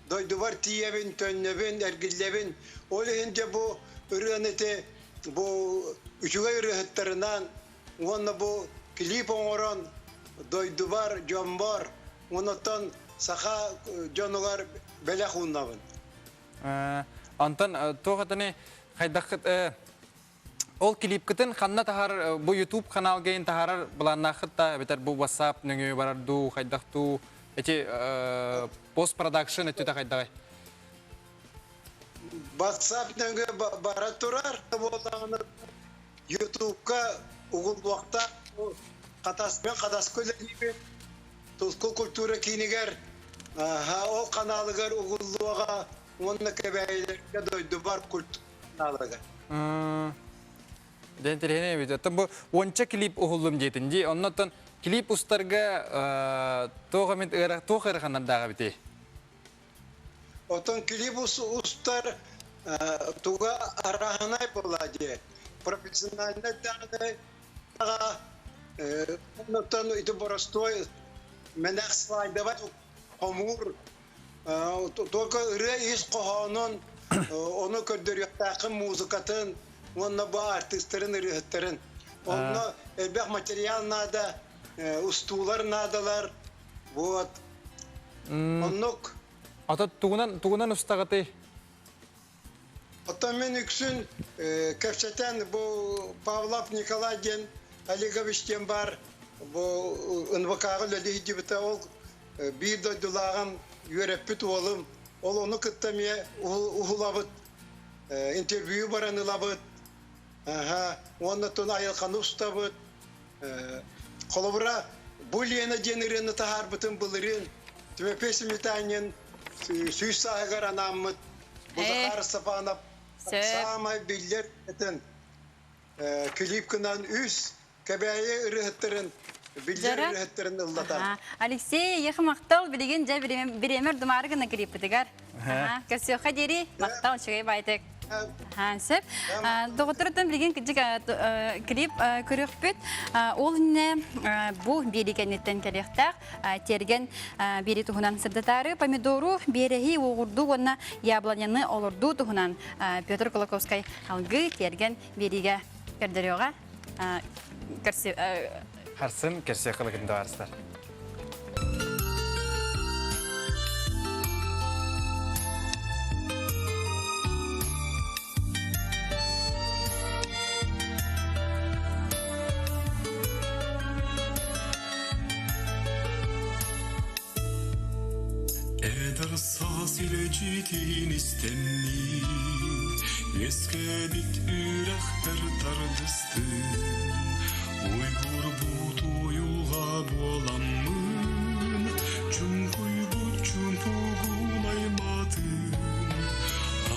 дойдубар тиийэбин, төннөбүн, эргиллэбин. Ол иһин дьэ бу ырыаны ити бу үчүгэй ырыаһыттарынан уонна бу клип оҥорон дойдубар, дьоммор, онтон саха дьонугар бэлэх ууннабын. Онтон туох этини хайдаххыт ол клипкытын ханна таһар бу YouTube каналга таһарар былааннааххыт да эбэтэр бу WhatsApp нөҥүө барар дуу хайдах дуу эти постпродакшн өттүтэ хайдаҕай WhatsApp нөҥүө бара турар буоллаҕына YouTubeка угуллуохтаах хатас мен хатаска үлэлиибин Тускул культура киинигэр. Ол ханаалыгар угуллуоҕа уонна Кэбээйилэргэ дойдубар культура ханаалыгар. Дьэ интэриэһинэй эбит. Оттон бу уонча клип уһуллум диэтин дии. Оннотон клип устарга туох эмит ыара туох ыараханнардаах эбитий? Оттон клип устар туга арааһынай буолла дии. Профессиональнай даҕаны оннотон ити боростуой мэнэх слайдовать хомуур только ырыа ис хоһоонун ону көрдөрүөхтээххин музыкатын уонна бу артыыстарын ырыаһыттарын онно элбэх материал наада устуулар наадалар вот оннук Ата тугунан тугунан устаҕытый? Оттон мин үксүн кэпсэтэн бу Павлов Николай диэн Олегович диэн баар бу НВК-ҕа үлэлии сылдьыбыта ол биир дойдулааҕым үөрэппит уолум ол ону кытта эмиэ уһулабыт интервью баран ылабыт уонна тун айылҕаны устабыт холобура бу Лена диэн ырыаны таһаарбытын былырыын Тимофей Сметанин сүүс сааһыгар анааммыт бу Захар Степанов саамай биллэр этин клип гынан үс Кэбээйи ырыаһыттарын биллэр ырыаһыттарын ыллатар. Алексей, ехы мактал билигин дьэ бириэмэр думаары гына клиппытыгар. Көрсүөххэ диэри мактал үчүгэй байтык. Сөп. Доҕотторуттан билигин клип көрүөхпүт. Ол инне бу биэри кэнниттэн кэлиэхтээх тиэргэн биэри туһунан сырдатаары помидору биэрэһи уоҕурдуу уонна яблоняны олордуу туһунан Петр Кулаковскай алгыы тиэргэн биэриигэ көрдөрүөҕэ. Харсын көрсүөххэ лыгын товарыстар. Эдэр саас илэдьитин истэммин, үөскээбит үрэхтэр тардыстын, уйгурбут уйулҕа буоламмын, чуҥкуйбут чуумпугун аймаатын,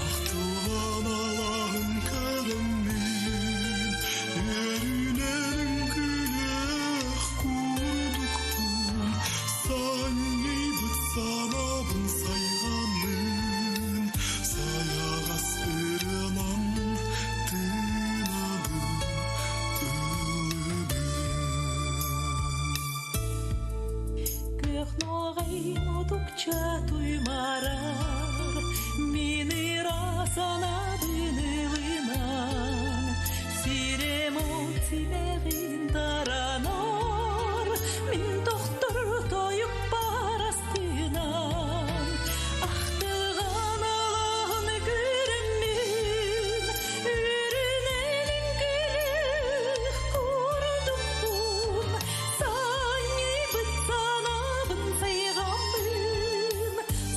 ахтылҕан алааһын көрөммүн, үөрүүнэн үҥкүүлээх курдукпун, Санньыйбыт санаабын сайҕаммын, сайаҕас ырыанан тыынабын, ыллыбын. Күөх нуоҕай мутукча туймарар, мин ыра санаабын ылынан, Сирем от симэҕин таранар, мин тохтор тойук парастынан, ахтылҕан алаһын көрөммүн, үрүнэлин күлүк курдукпун, санньыйбыт санаабын сайҕаммын,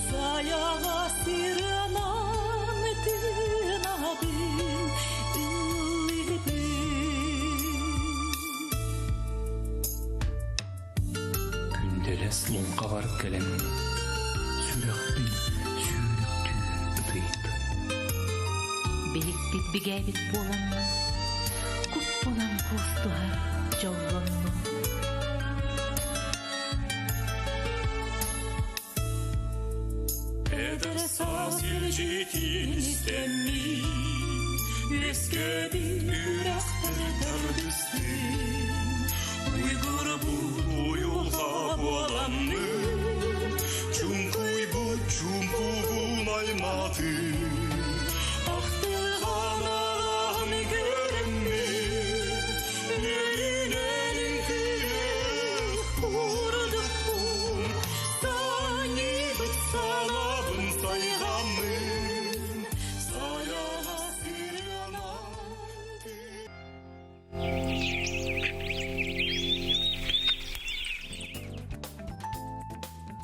сайаҕа сыранан тыынабын. Күндэлэс луҥхабар кэлэн сүрэхпин сүүрүктүү ытыйдым. Биһикпит бигээбит буоламмын, куппунан куустуһар дьоллоннум. Эдэр саас илдьитин истэммин, үөскэбит үрэхтэр тардыстым. Уйгурбут уйулҕа буоламмын, чуҥкуйбут чуумпугун аймаатым.